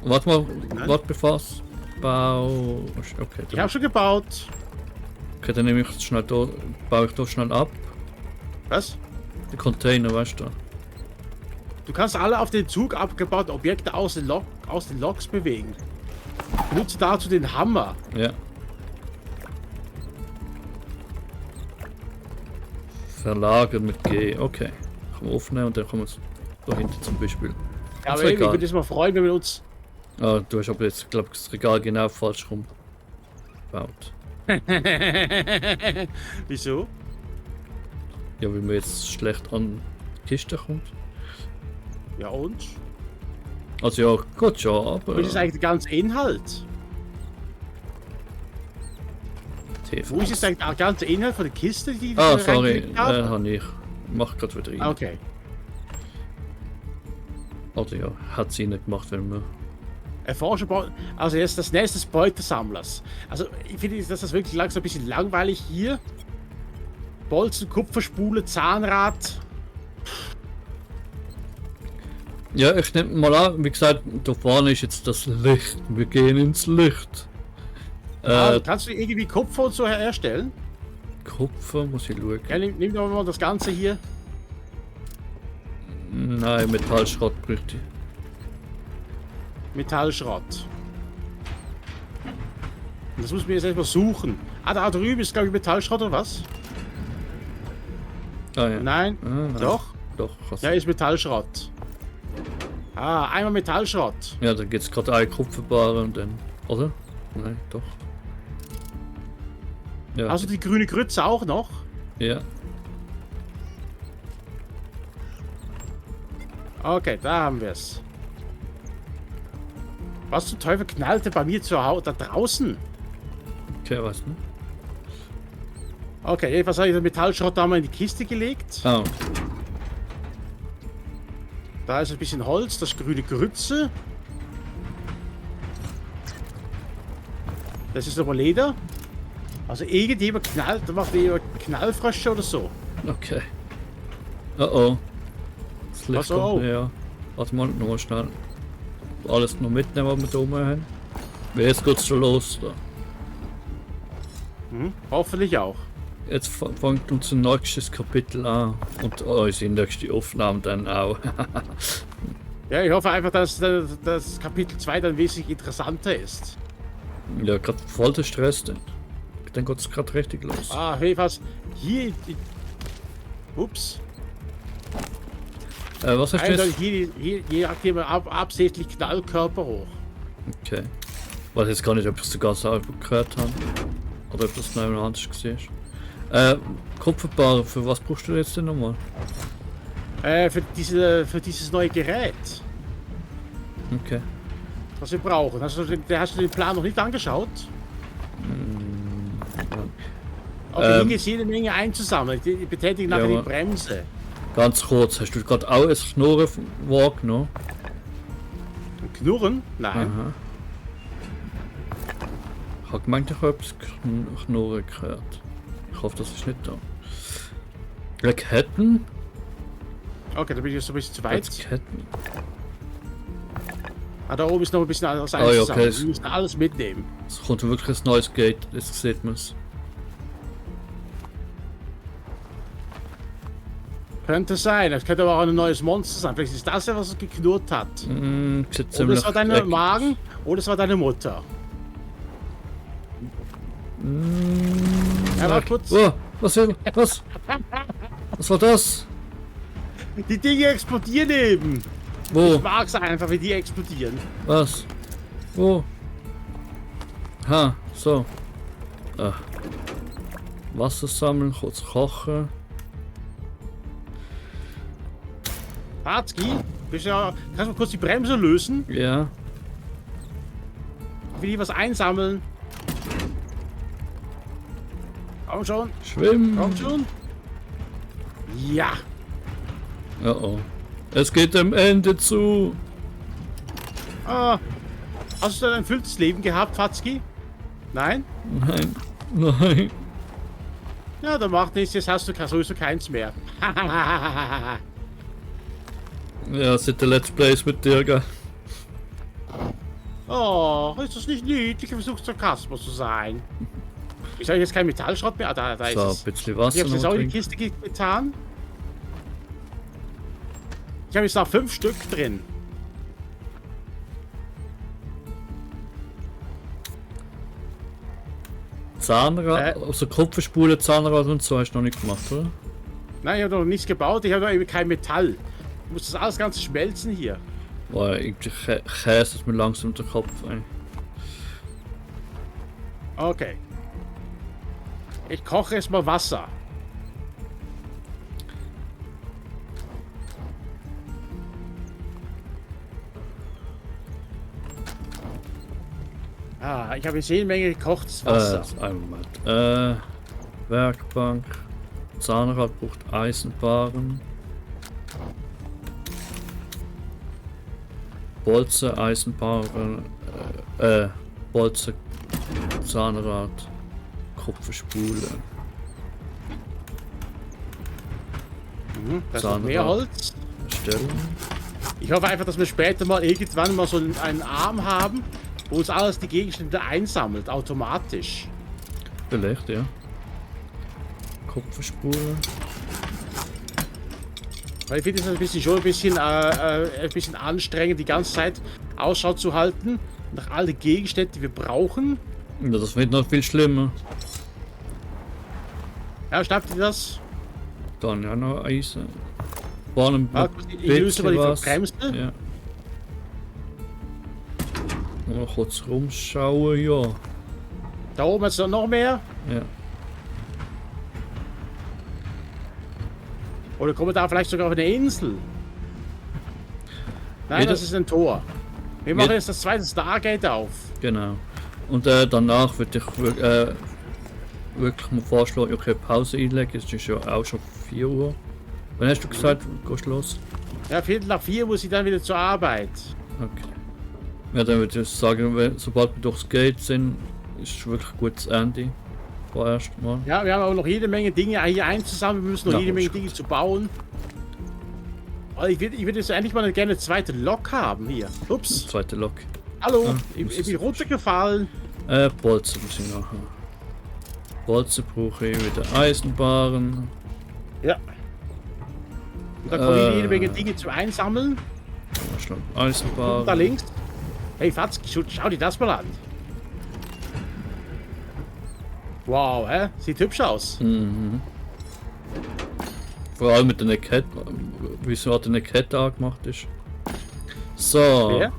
Warte mal, warte bevor es Bau. Okay, Ich habe schon gebaut. okay, dann nehme ich schnell da, baue ich da schnell ab. Was? Den Container, weißt du? Du kannst alle auf den Zug abgebauten Objekte aus den Loks bewegen. Benutze dazu den Hammer. Ja. Verlagern mit G. Okay. Kann man aufnehmen und dann kann man es da hinten zum Beispiel. Ja, Das aber ich Regal. würde es mal freuen, wenn wir uns. Ah, du hast aber jetzt, glaube ich, das Regal genau falsch rum gebaut. Wieso? Ja, weil man jetzt schlecht an die Kiste kommt. Ja und? Also ja, gut schon, aber... Was ist eigentlich der ganze Inhalt? TV. Wo ist jetzt eigentlich der ganze Inhalt von der Kiste, die Ah, da sorry, reingelegt haben? habe ich. Mach grad wieder rein. Okay. Oder ja, hat sie nicht gemacht, wenn man... Erforschen, also jetzt das Nest des Beutesammlers. Also ich finde, dass das wirklich langsam ein bisschen langweilig hier. Bolzen, Kupferspule, Zahnrad. Ja, ich nehme mal an, wie gesagt, da vorne ist jetzt das Licht. Wir gehen ins Licht. Kannst du irgendwie Kupfer und so herstellen? Kupfer, muss ich schauen. Ja, nimm doch mal das Ganze hier. Nein, Metallschrott bräuchte ich. Metallschrott. Und das muss man jetzt erstmal suchen. Ah, da drüben ist, glaube ich, Metallschrott oder was? Ah ja. Nein. Nein. Doch? Doch, krass. Ja, ist Metallschrott. Ah, einmal Metallschrott. Ja, da geht's gerade eine Kupferbare und dann. Oder? Nein, doch. Ja. Also die grüne Grütze auch noch. Ja. Okay, da haben wir es. Was zum Teufel knallte bei mir zu Hause da draußen? Okay, weiß nicht. Okay, jedenfalls habe ich den Metallschrott da mal in die Kiste gelegt. Ah, okay. Da ist ein bisschen Holz, das grüne Grütze. Das ist aber Leder. Also irgendjemand knallt, da macht jemand Knallfrösche oder so. Okay. Oh oh. Das Licht Was, oh, kommt oh? näher. Warte mal, nur schnell. Alles noch mitnehmen, was wir da oben haben. Jetzt geht's schon los da. Hoffentlich auch. Jetzt fängt unser nächstes Kapitel an. Und unsere nächste Aufnahme dann auch. Ja, ich hoffe einfach, dass das Kapitel 2 dann wesentlich interessanter ist. Ja, gerade voll der Stress dann. Dann geht's gerade richtig los. Ah, jedenfalls hier. Ups. Was hast du Eindeutig jetzt? hier jagt jemand absichtlich Knallkörper hoch. Okay. Weiß jetzt gar nicht, ob ich es sogar selber gehört habe. Oder ob das noch jemand anders gesehen ist. Kupferbar, für was brauchst du jetzt denn nochmal? Für dieses neue Gerät, Okay. was wir brauchen. Hast du den Plan noch nicht angeschaut? Okay, hier geht jede Menge einzusammeln. Ich betätige nachher Ja, die Bremse. Ganz kurz, hast du gerade auch ein Knurren wahrgenommen? Knurren? Nein. Aha. Ich habe gemeint, ich habe etwas Knurren gehört. Ich hoffe, das ist nicht da. Ketten? Okay, da bin ich jetzt so ein bisschen zu weit. Ketten. Ah, da oben ist noch ein bisschen alles ja, einzusammeln. okay. Wir müssen alles mitnehmen. Es kommt wirklich ein neues Gate, das sieht man es. Könnte sein. Das könnte aber auch ein neues Monster sein. Vielleicht ist das ja, was es geknurrt hat. Sieht Oder ziemlich es war deine dreckig Magen, oder es war deine Mutter. Ja, warte kurz. Oh, was? Was war das? Die Dinge explodieren eben. Wo? Ich mag's einfach, wie die explodieren. Was? Wo? Ha, so. Wasser sammeln, kurz kochen. Patzki, kannst du mal kurz die Bremse lösen? Ja. Ich will hier was einsammeln. Komm schon, Schwimmen. komm schon. Ja. Oh oh. Es geht dem Ende zu. Ah, hast du ein erfülltes Leben gehabt, Fatzki? Nein? Nein. Nein. Ja, dann macht nichts, jetzt hast du sowieso keins mehr. Ja, seit der Let's Plays mit dir, gell? Oh, ist das nicht niedlich? Ich versuche Sarkasmus zu sein. Ich habe jetzt kein Metallschrott mehr. Da ist So, ein es. bisschen Ich Wasser habe jetzt noch auch in die trinken. Kiste getan. Ich habe jetzt noch 5 Stück drin. Zahnrad, also Kupferspule, Zahnrad und so hast du noch nicht gemacht, oder? Nein, ich habe noch nichts gebaut, ich habe noch eben kein Metall. Ich muss das alles ganz schmelzen hier. Boah, irgendwie käse mir langsam der Kopf ein. Okay. Ich koche erstmal Wasser. Ah, ich habe jetzt jede Menge gekochtes Wasser. Einen Moment. Werkbank. Zahnrad braucht Eisenbahn. Bolzen, Eisenbahn. Bolzen, Zahnrad. Kupferspule. Das ist noch mehr Holz. Erstellen. Ich hoffe einfach, dass wir später mal irgendwann mal so einen Arm haben, wo uns alles die Gegenstände einsammelt, automatisch. Vielleicht, ja. Kupferspule. Weil ich finde es schon ein bisschen anstrengend, die ganze Zeit Ausschau zu halten nach all den Gegenständen, die wir brauchen. Ja, das wird noch viel schlimmer. Ja, schnappt ihr das? Dann ja noch Eisen. Bahnen Ich löse mal die Verbremse. Ja. Mal kurz rumschauen, ja. Da oben ist noch mehr. Ja. Oder kommen wir da vielleicht sogar auf eine Insel? Nein, Wieder- das ist ein Tor. Wir machen Wieder- jetzt das zweite Stargate auf. Genau. Und danach würde ich wirklich mal vorschlagen, okay, Pause einlegen. Es ist ja auch schon 4 Uhr. Wann hast du gesagt, gehst du los? Ja, 3:15 muss ich dann wieder zur Arbeit. Okay. Ja, dann würde ich sagen, sobald wir durchs Gate sind, ist wirklich ein gutes Ende. Vorerst mal. Ja, wir haben aber noch jede Menge Dinge hier einzusammeln. Wir müssen noch Ja, jede Menge ist Dinge zu bauen. Aber ich würde jetzt endlich mal gerne eine zweite Lok haben hier. Ups. Zweite Lok. Hallo, Ah, ich bin runtergefallen. Bolzen muss ich nachher. Bolzen brauche ich wieder Eisenbahnen. Ja. Und da kommen jede Menge Dinge zu einsammeln. Schnell Und da Eisenbahnen. links. Hey Fatz, schau dir das mal an. Wow, hä? Sieht hübsch aus. Mhm. Vor allem mit der Kette, wieso hat eine Kette angemacht ist. So. Wer?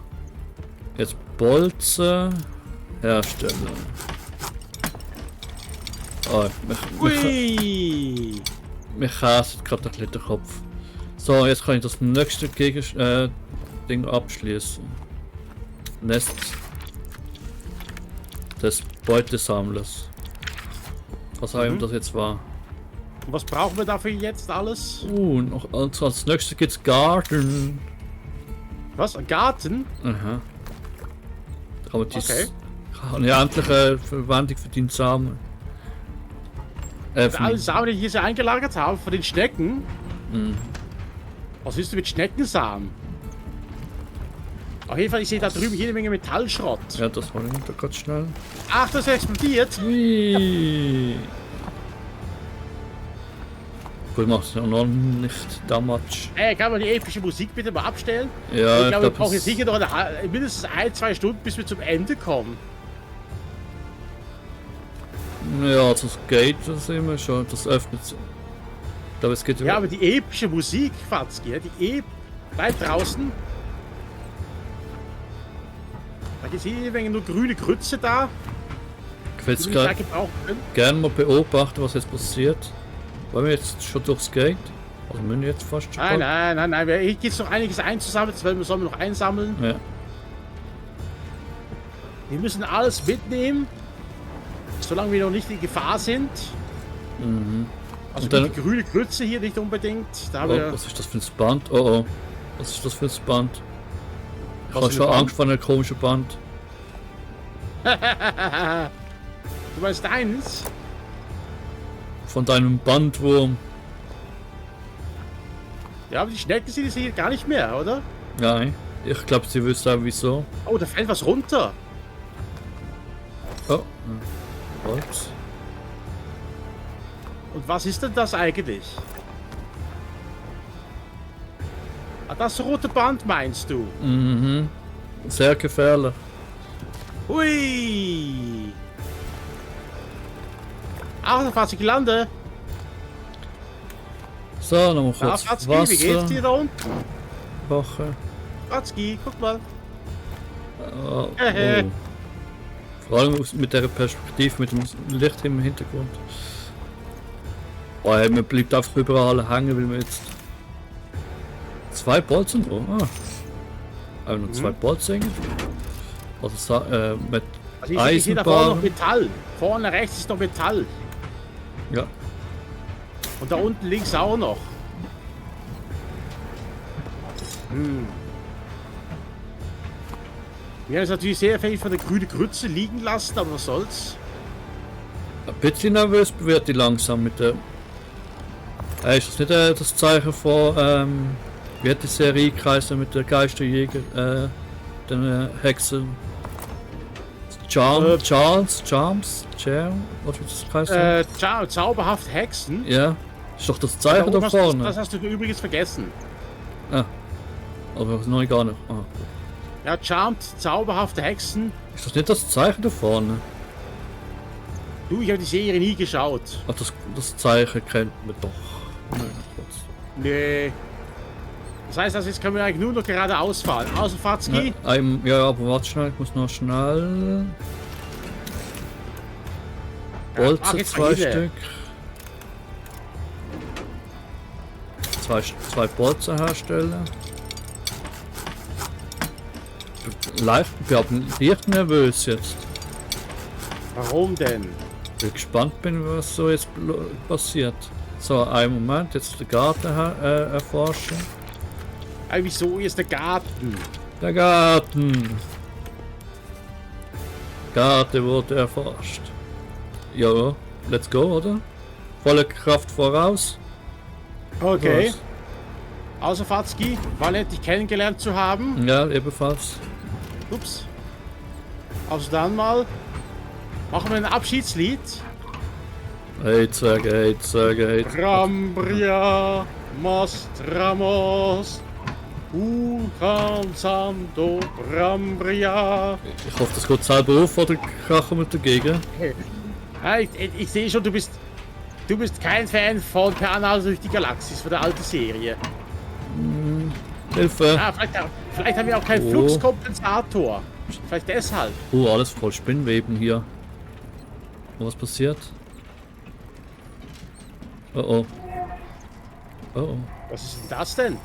Jetzt Bolzen herstellen. Oh, Ui! mir käset gerade ein bisschen der Kopf. So, jetzt kann ich das nächste Ding abschließen. Nest des Beutesammlers. Was auch immer das jetzt war. Und was brauchen wir dafür jetzt alles? Noch als nächstes geht's Garten. Was? Ein Garten? Aha. Da kann man Okay. Kann ja endlich eine Verwendung für den Samen. Für alle Samen, die ich hier so eingelagert habe, von den Schnecken. Was ist denn mit Schneckensamen? Auf jeden Fall, ich sehe da drüben jede Menge Metallschrott. Ja, das war da ganz schnell. Ach, das explodiert. Ui. Gut, macht ja noch nicht Damage. Kann man die epische Musik bitte mal abstellen? Ja, Ich glaube, wir brauchen es- jetzt sicher noch mindestens 1-2 Stunden, bis wir zum Ende kommen. Ja, das geht, das sehen wir schon. Das öffnet sich. Ich glaube, es geht Ja, aber die epische Musik, Fatzki, weit draußen. Da gibt es jede Menge nur grüne Grütze da, Ich will die jetzt wir gerade nicht gebrauchen können. gerne mal beobachten, was jetzt passiert. Wollen wir jetzt schon durchs Gate? Also müssen wir jetzt fast schon. Nein. Hier gibt es noch einiges einzusammeln, das sollen wir noch einsammeln. Ja. Wir müssen alles mitnehmen, solange wir noch nicht in Gefahr sind. Also Und dann- die grüne Grütze hier nicht unbedingt. Da haben Oh, wir was ist das für ein Band? Oh. Was ist das für ein Band? Ich Was habe für schon ein Band? Angst vor einem komischen Band. Du meinst deins? Von deinem Bandwurm. Ja, aber die Schnecken sind es hier gar nicht mehr, oder? Nein. Ich glaube, sie wissen auch wieso. Oh, da fällt was runter. Oh. Holz. Und was ist denn das eigentlich? Ah, das rote Band meinst du? Mhm. Sehr gefährlich. Hui! Ach, da fahrt ich lande. So, nochmal Na, kurz Fatzki, wie geht's Wasser dir da unten? kochen. Fatzki, guck mal. Oh, oh. Vor allem mit der Perspektive, mit dem Licht im Hintergrund. Oh, ey, man bleibt einfach überall hängen, weil wir jetzt 2 Bolzen drin. Auch noch 2 Bolzen. Also mit Also ich sehe da vorne noch Eisenbahn. Metall. Vorne rechts ist noch Metall. Ja. Und da unten links auch noch. Wir haben jetzt natürlich sehr viel von der grünen Grütze liegen lassen, aber was soll's. Ein bisschen nervös wird die langsam mit der. Ist das nicht das Zeichen von, wie hat die Serie geheißen mit der Geisterjäger, den Hexen? Charms? Was ist das heißen? Zauberhaft Hexen. Ja, ist doch das Zeichen da vorne. Das hast du übrigens vergessen. Aber das noch gar nicht. Ah. Ja, Charmed, zauberhafte Hexen. Ist das nicht das Zeichen da vorne? Du, ich habe die Serie nie geschaut. Ach, das Zeichen kennt man doch. Nee. Das heißt, also jetzt können wir eigentlich nur noch geradeaus fahren. Außer Fatzki. Ja, aber warte schnell, ich muss noch schnell. Bolzen jetzt 2 viele. Stück. Zwei Bolzen herstellen. Ich bin leicht nervös jetzt. Warum denn? Ich bin gespannt bin, was so jetzt passiert. So, einen Moment, jetzt den Garten erforschen. Wieso ist der Garten? Der Garten! Garten wurde erforscht. Ja, let's go, oder? Volle Kraft voraus. Okay. Was? Außer Fatzki, war nett, dich kennengelernt zu haben. Ja, ebenfalls. Ups. Also dann mal. Machen wir ein Abschiedslied. Hey Zwerge, hey Zwerge, hey Zwerge. Rambria, Mostramos, Uran Sando, Rambria. Ich hoffe, das geht selber auf oder krachen wir dagegen. Ja, ich sehe schon, du bist kein Fan von Per Anhalter durch die Galaxis, von der alten Serie. Hilfe! Ja, vielleicht haben wir auch keinen Fluxkompensator. Vielleicht deshalb. Oh, alles voll Spinnweben hier. Und was passiert? Oh oh. Oh oh. Was ist denn das denn?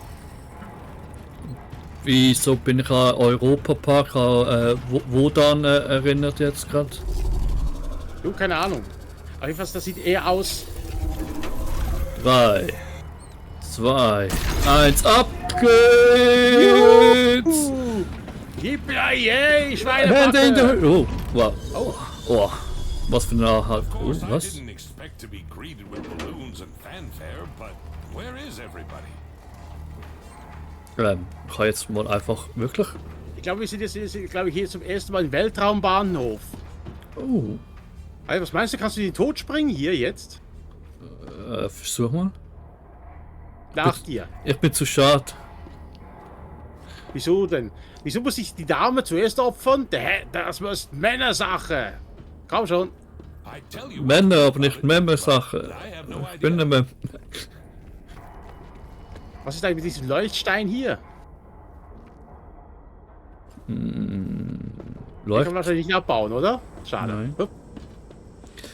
Wieso bin ich an Europapark, an Wodan erinnert jetzt gerade? Du, keine Ahnung. Aber jedenfalls, das sieht eher aus. 3, 2, 1, ab geht's! Yippie, Hände in der Schweinebacke! Höhe! Oh, wow. Oh, was für eine Nachhalt. Of Oh, course, I was? didn't expect to be greeted with balloons and fanfare, but where is everybody? Ich kann jetzt mal einfach wirklich. Ich glaube, wir sind jetzt hier zum ersten Mal im Weltraumbahnhof. Oh, Also, was meinst du, kannst du in den Tod springen hier jetzt? versuch mal. Nach dir. Ich bin zu schade. Wieso denn? Wieso muss ich die Dame zuerst opfern? Das ist Männersache. Komm schon. I tell you, Männer, aber nicht Männer-Sache. I have no Ich bin idea. nicht mehr. Was ist eigentlich mit diesem Leuchtstein hier? Den kann Läuft. man wahrscheinlich nicht abbauen, oder? Schade. Nein. Hup.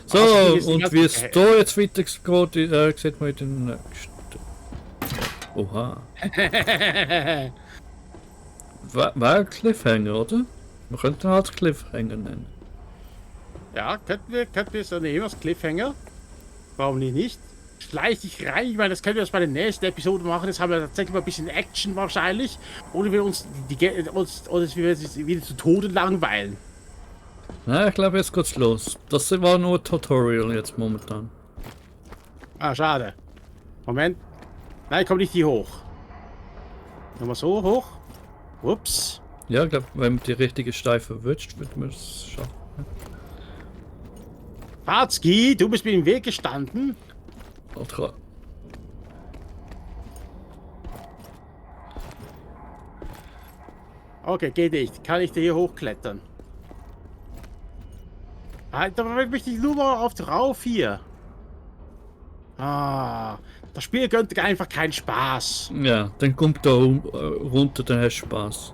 So, Also, die und ganze- wie es da jetzt weitergeht, sieht man in den nächsten. Oha. War ein Cliffhanger, oder? Man könnte ihn halt Cliffhanger nennen. Ja, könnten wir so nehmen als Cliffhanger. Warum nicht? Schleich dich rein. Ich meine, das können wir jetzt bei der nächsten Episode machen. Jetzt haben wir tatsächlich mal ein bisschen Action wahrscheinlich. Oder wir uns wieder zu Tode langweilen. Na, ich glaube, jetzt geht's los. Das war nur ein Tutorial jetzt momentan. Ah, schade. Moment. Nein, komm nicht hier hoch. Nochmal so hoch. Ups. Ja, ich glaube, wenn man die richtige Steife erwischt, wird man es schaffen. Fatzki, du bist mir im Weg gestanden. Ultra. Okay, geht nicht. Kann ich dir hier hochklettern? Da möchte ich nur mal auf drauf hier. Ah, das Spiel gönnt dir einfach keinen Spaß. Ja, dann kommt da runter, dann hast du Spaß.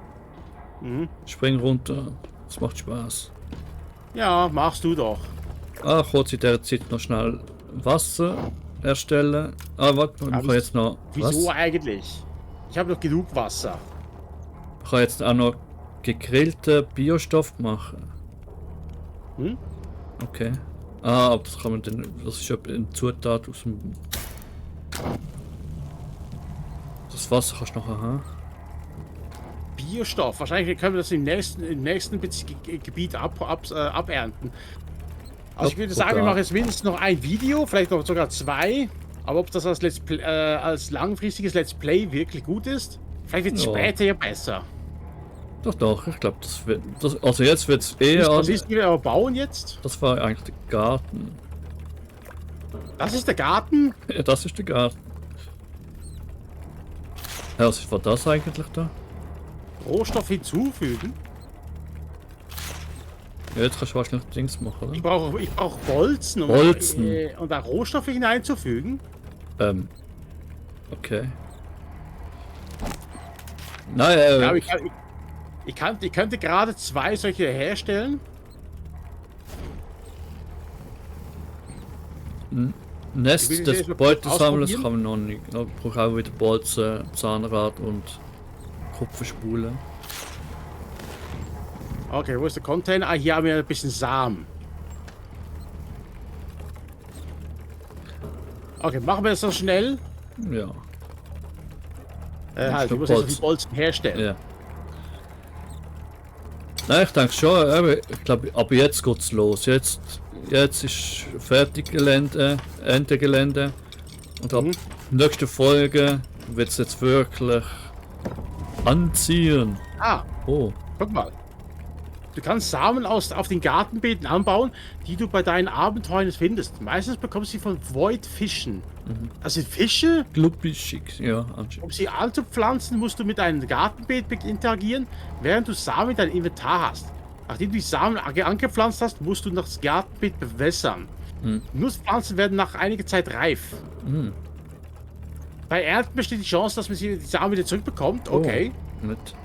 Mhm. Spring runter, es macht Spaß. Ja, machst du doch. Ah, kurz in der Zeit noch schnell Wasser erstellen. Ah, warte, ich kann jetzt noch. Wieso Was? eigentlich? Ich habe noch genug Wasser. Ich kann jetzt auch noch gegrillten Biostoff machen. Hm? Okay. Ah, aber das kann man dann. Das ist ja eine Zutat aus dem. Das Wasser kannst du noch haben. Biostoff. Wahrscheinlich können wir das im nächsten Gebiet abernten. Also ich würde sagen, wir machen jetzt mindestens noch ein Video, vielleicht noch sogar 2. Aber ob das als langfristiges Let's Play wirklich gut ist, vielleicht wird es Ja. später ja besser. Doch, ich glaube, das wird. Also jetzt wird es eher. Was ist, wie wir aber bauen jetzt? Das war eigentlich der Garten. Das ist der Garten. Ja, das ist der Garten. Ja, was war das eigentlich da? Rohstoff hinzufügen. Ja, jetzt kannst du wahrscheinlich Dings machen, Ich oder? brauch Bolzen, um Bolzen. und da Rohstoffe hineinzufügen. Okay. Nein, Ja, aber ich könnte gerade 2 solche herstellen. Ich will Nest das des jetzt mal Beutesammlers ausprobieren. kann man noch nicht. Ich brauche auch wieder Bolzen, Zahnrad und Kupferspule. Okay, wo ist der Container? Ah, hier haben wir ein bisschen Samen. Okay, machen wir das so schnell. Ja. Halt, ich Stück muss jetzt noch die Bolzen. Bolzen herstellen. Ja. Nein, ich denke schon, aber ich glaube, ab jetzt geht's los. Jetzt ist fertig Gelände, Ende Gelände. Und ab nächster Folge wird es jetzt wirklich anziehen. Ah, Oh, guck mal. Du kannst Samen auf den Gartenbeeten anbauen, die du bei deinen Abenteuern findest. Meistens bekommst du sie von Void-Fischen. Also Fische, glubschig, ja, anscheinend. um sie anzupflanzen, musst du mit einem Gartenbeet interagieren, während du Samen in deinem Inventar hast. Nachdem du die Samen angepflanzt hast, musst du das Gartenbeet bewässern. Nusspflanzen werden nach einiger Zeit reif. Bei Ernten besteht die Chance, dass man die Samen wieder zurückbekommt. Okay. Oh, nett.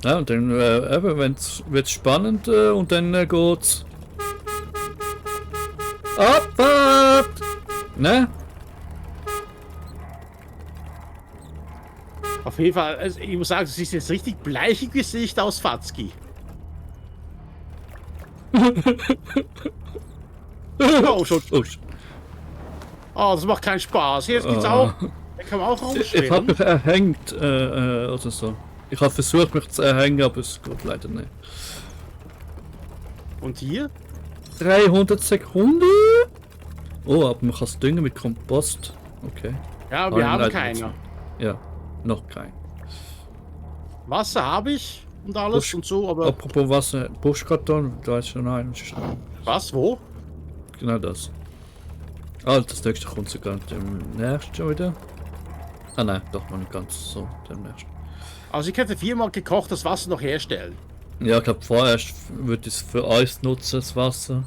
Ja, und dann wird es spannend und dann geht's. Abfahrt! Ne? Auf jeden Fall, also ich muss sagen, du siehst jetzt richtig bleich im Gesicht aus, Fatzki. Oh, schon. Oh, Oh, das macht keinen Spaß. Jetzt geht's auch. Da kann man auch ich habe rumschwimmen. mich erhängt oder so. Ich habe versucht mich zu erhängen, aber es geht leider nicht. Und hier? 300 Sekunden? Oh, aber man kann es düngen mit Kompost. Okay. Ja, Ah, wir haben leider keine. nicht. Ja, noch kein. Wasser habe ich und alles Busch- und so, aber Apropos Wasser, Buschkarton, da ist schon ein. was, wo? Genau das. Ah, das nächste kommt sogar demnächst schon wieder. Ah nein, doch noch nicht ganz so demnächst. Also ich könnte 4-mal gekochtes Wasser noch herstellen. Ja, ich glaube vorerst würde ich es für Eis nutzen, das Wasser.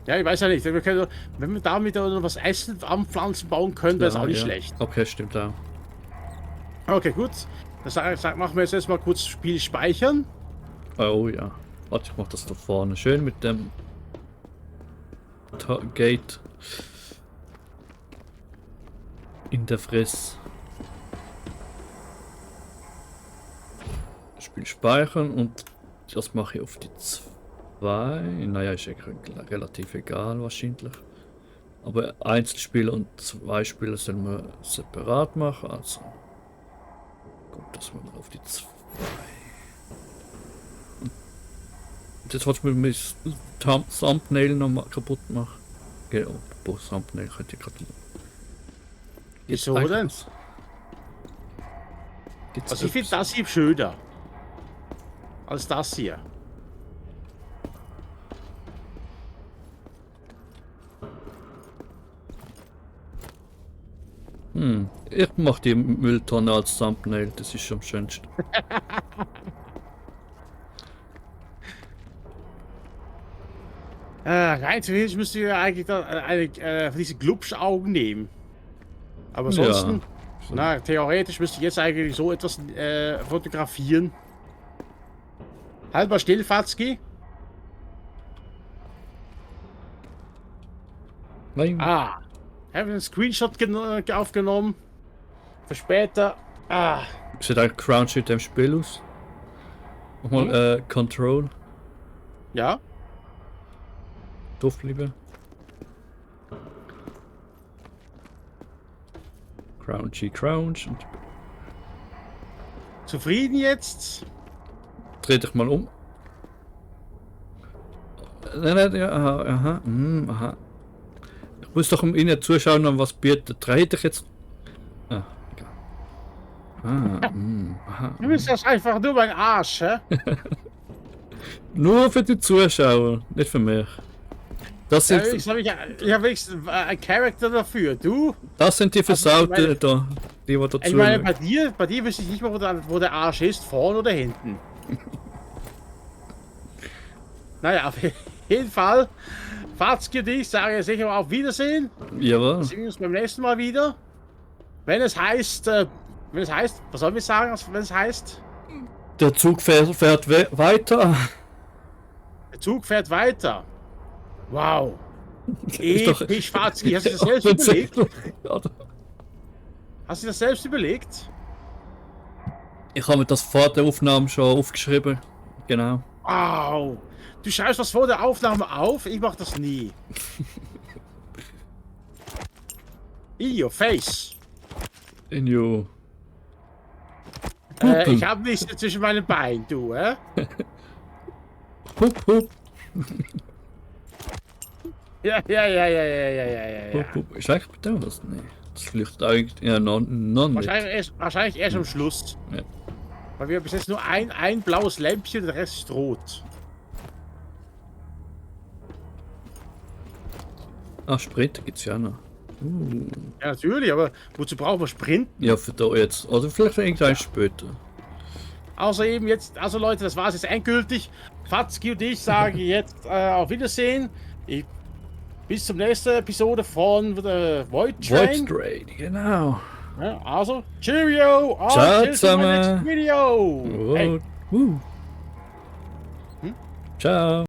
Ja, ich weiß ja nicht. Wir können, wenn wir damit noch was Essen an Pflanzen bauen können, wäre es Ja, auch nicht ja. schlecht. Okay, stimmt auch. Okay, gut. Machen wir jetzt erstmal kurz Spiel speichern. Oh ja. Warte, ich mach das da vorne. Schön mit dem Gate in der Fresse. Spiel speichern und das mache ich auf die 2. Naja, ist relativ egal wahrscheinlich. Aber Einzelspieler und 2 Spieler sollen wir separat machen. Also gut, das machen wir auf die 2. Und jetzt wolltest du mir mein Thumbnail noch mal kaputt machen. Genau, Thumbnail könnt ihr gerade. Wieso denn? Also ich finde das hier schöner. Als das hier. Ich mach die Mülltonne als Thumbnail, das ist am schönsten. Rein theoretisch müsst ihr eigentlich von diesen Glubschaugen nehmen. Aber ansonsten, na, theoretisch müsst ihr jetzt eigentlich so etwas fotografieren. Halt mal still, Fatzki. Nein. Ah, habe einen Screenshot aufgenommen. Für später. Ah, Sieht eigentlich Crown Shit im Spiel aus. Nochmal Control. ja. Drauf bleiben. Crouch. Und Zufrieden jetzt? dreh dich mal um. Nein, ja, aha. Aha. Ich muss doch Ihnen zuschauen, was bietet. Dreh dich jetzt. Ah, egal. Aha. Du bist das einfach nur mein Arsch, hä? Nur für die Zuschauer, nicht für mich. Das Ja, sind, ich habe wenigstens einen Charakter dafür. Du? das sind die Versauten da, die dazu. Ich meine, bei dir wüsste ich nicht mal, wo der Arsch ist, vorne oder hinten. Naja, auf jeden Fall. Fatzki und ich sagen sicher auf Wiedersehen. Jawohl. Sehen wir uns beim nächsten Mal wieder. Wenn es heißt, was sollen wir sagen, wenn es heißt? Der Zug fährt weiter. Der Zug fährt weiter. Wow. Ist doch- Episch, Fatzki. Hast du das selbst überlegt? Hast du das selbst überlegt? Ich habe mir das vor der Aufnahme schon aufgeschrieben. Genau. Wow. Du schreibst was vor der Aufnahme auf? Ich mach das nie. In your face. In you. Ich hab nichts zwischen meinen Beinen, du, hä? Hup. Ja. Ist eigentlich bei das? Nee. Das fliegt eigentlich. Ja, noch nicht. Wahrscheinlich erst am Schluss. Ja. Weil wir haben bis jetzt nur ein blaues Lämpchen und der Rest ist rot. Ah, Sprinter gibt's ja noch. Ja, natürlich, aber wozu brauchen wir Sprint? Ja, für da jetzt. Oder vielleicht irgendwann später. Also eben jetzt, also Leute, das war es jetzt endgültig. Fatzki und ich sagen jetzt auf Wiedersehen. Bis zum nächsten Episode von Void Train. Void Train, genau. Ja, also, Cheerio! Und Ciao tschüss in meinem zusammen. nächsten Video! Hey. Ciao.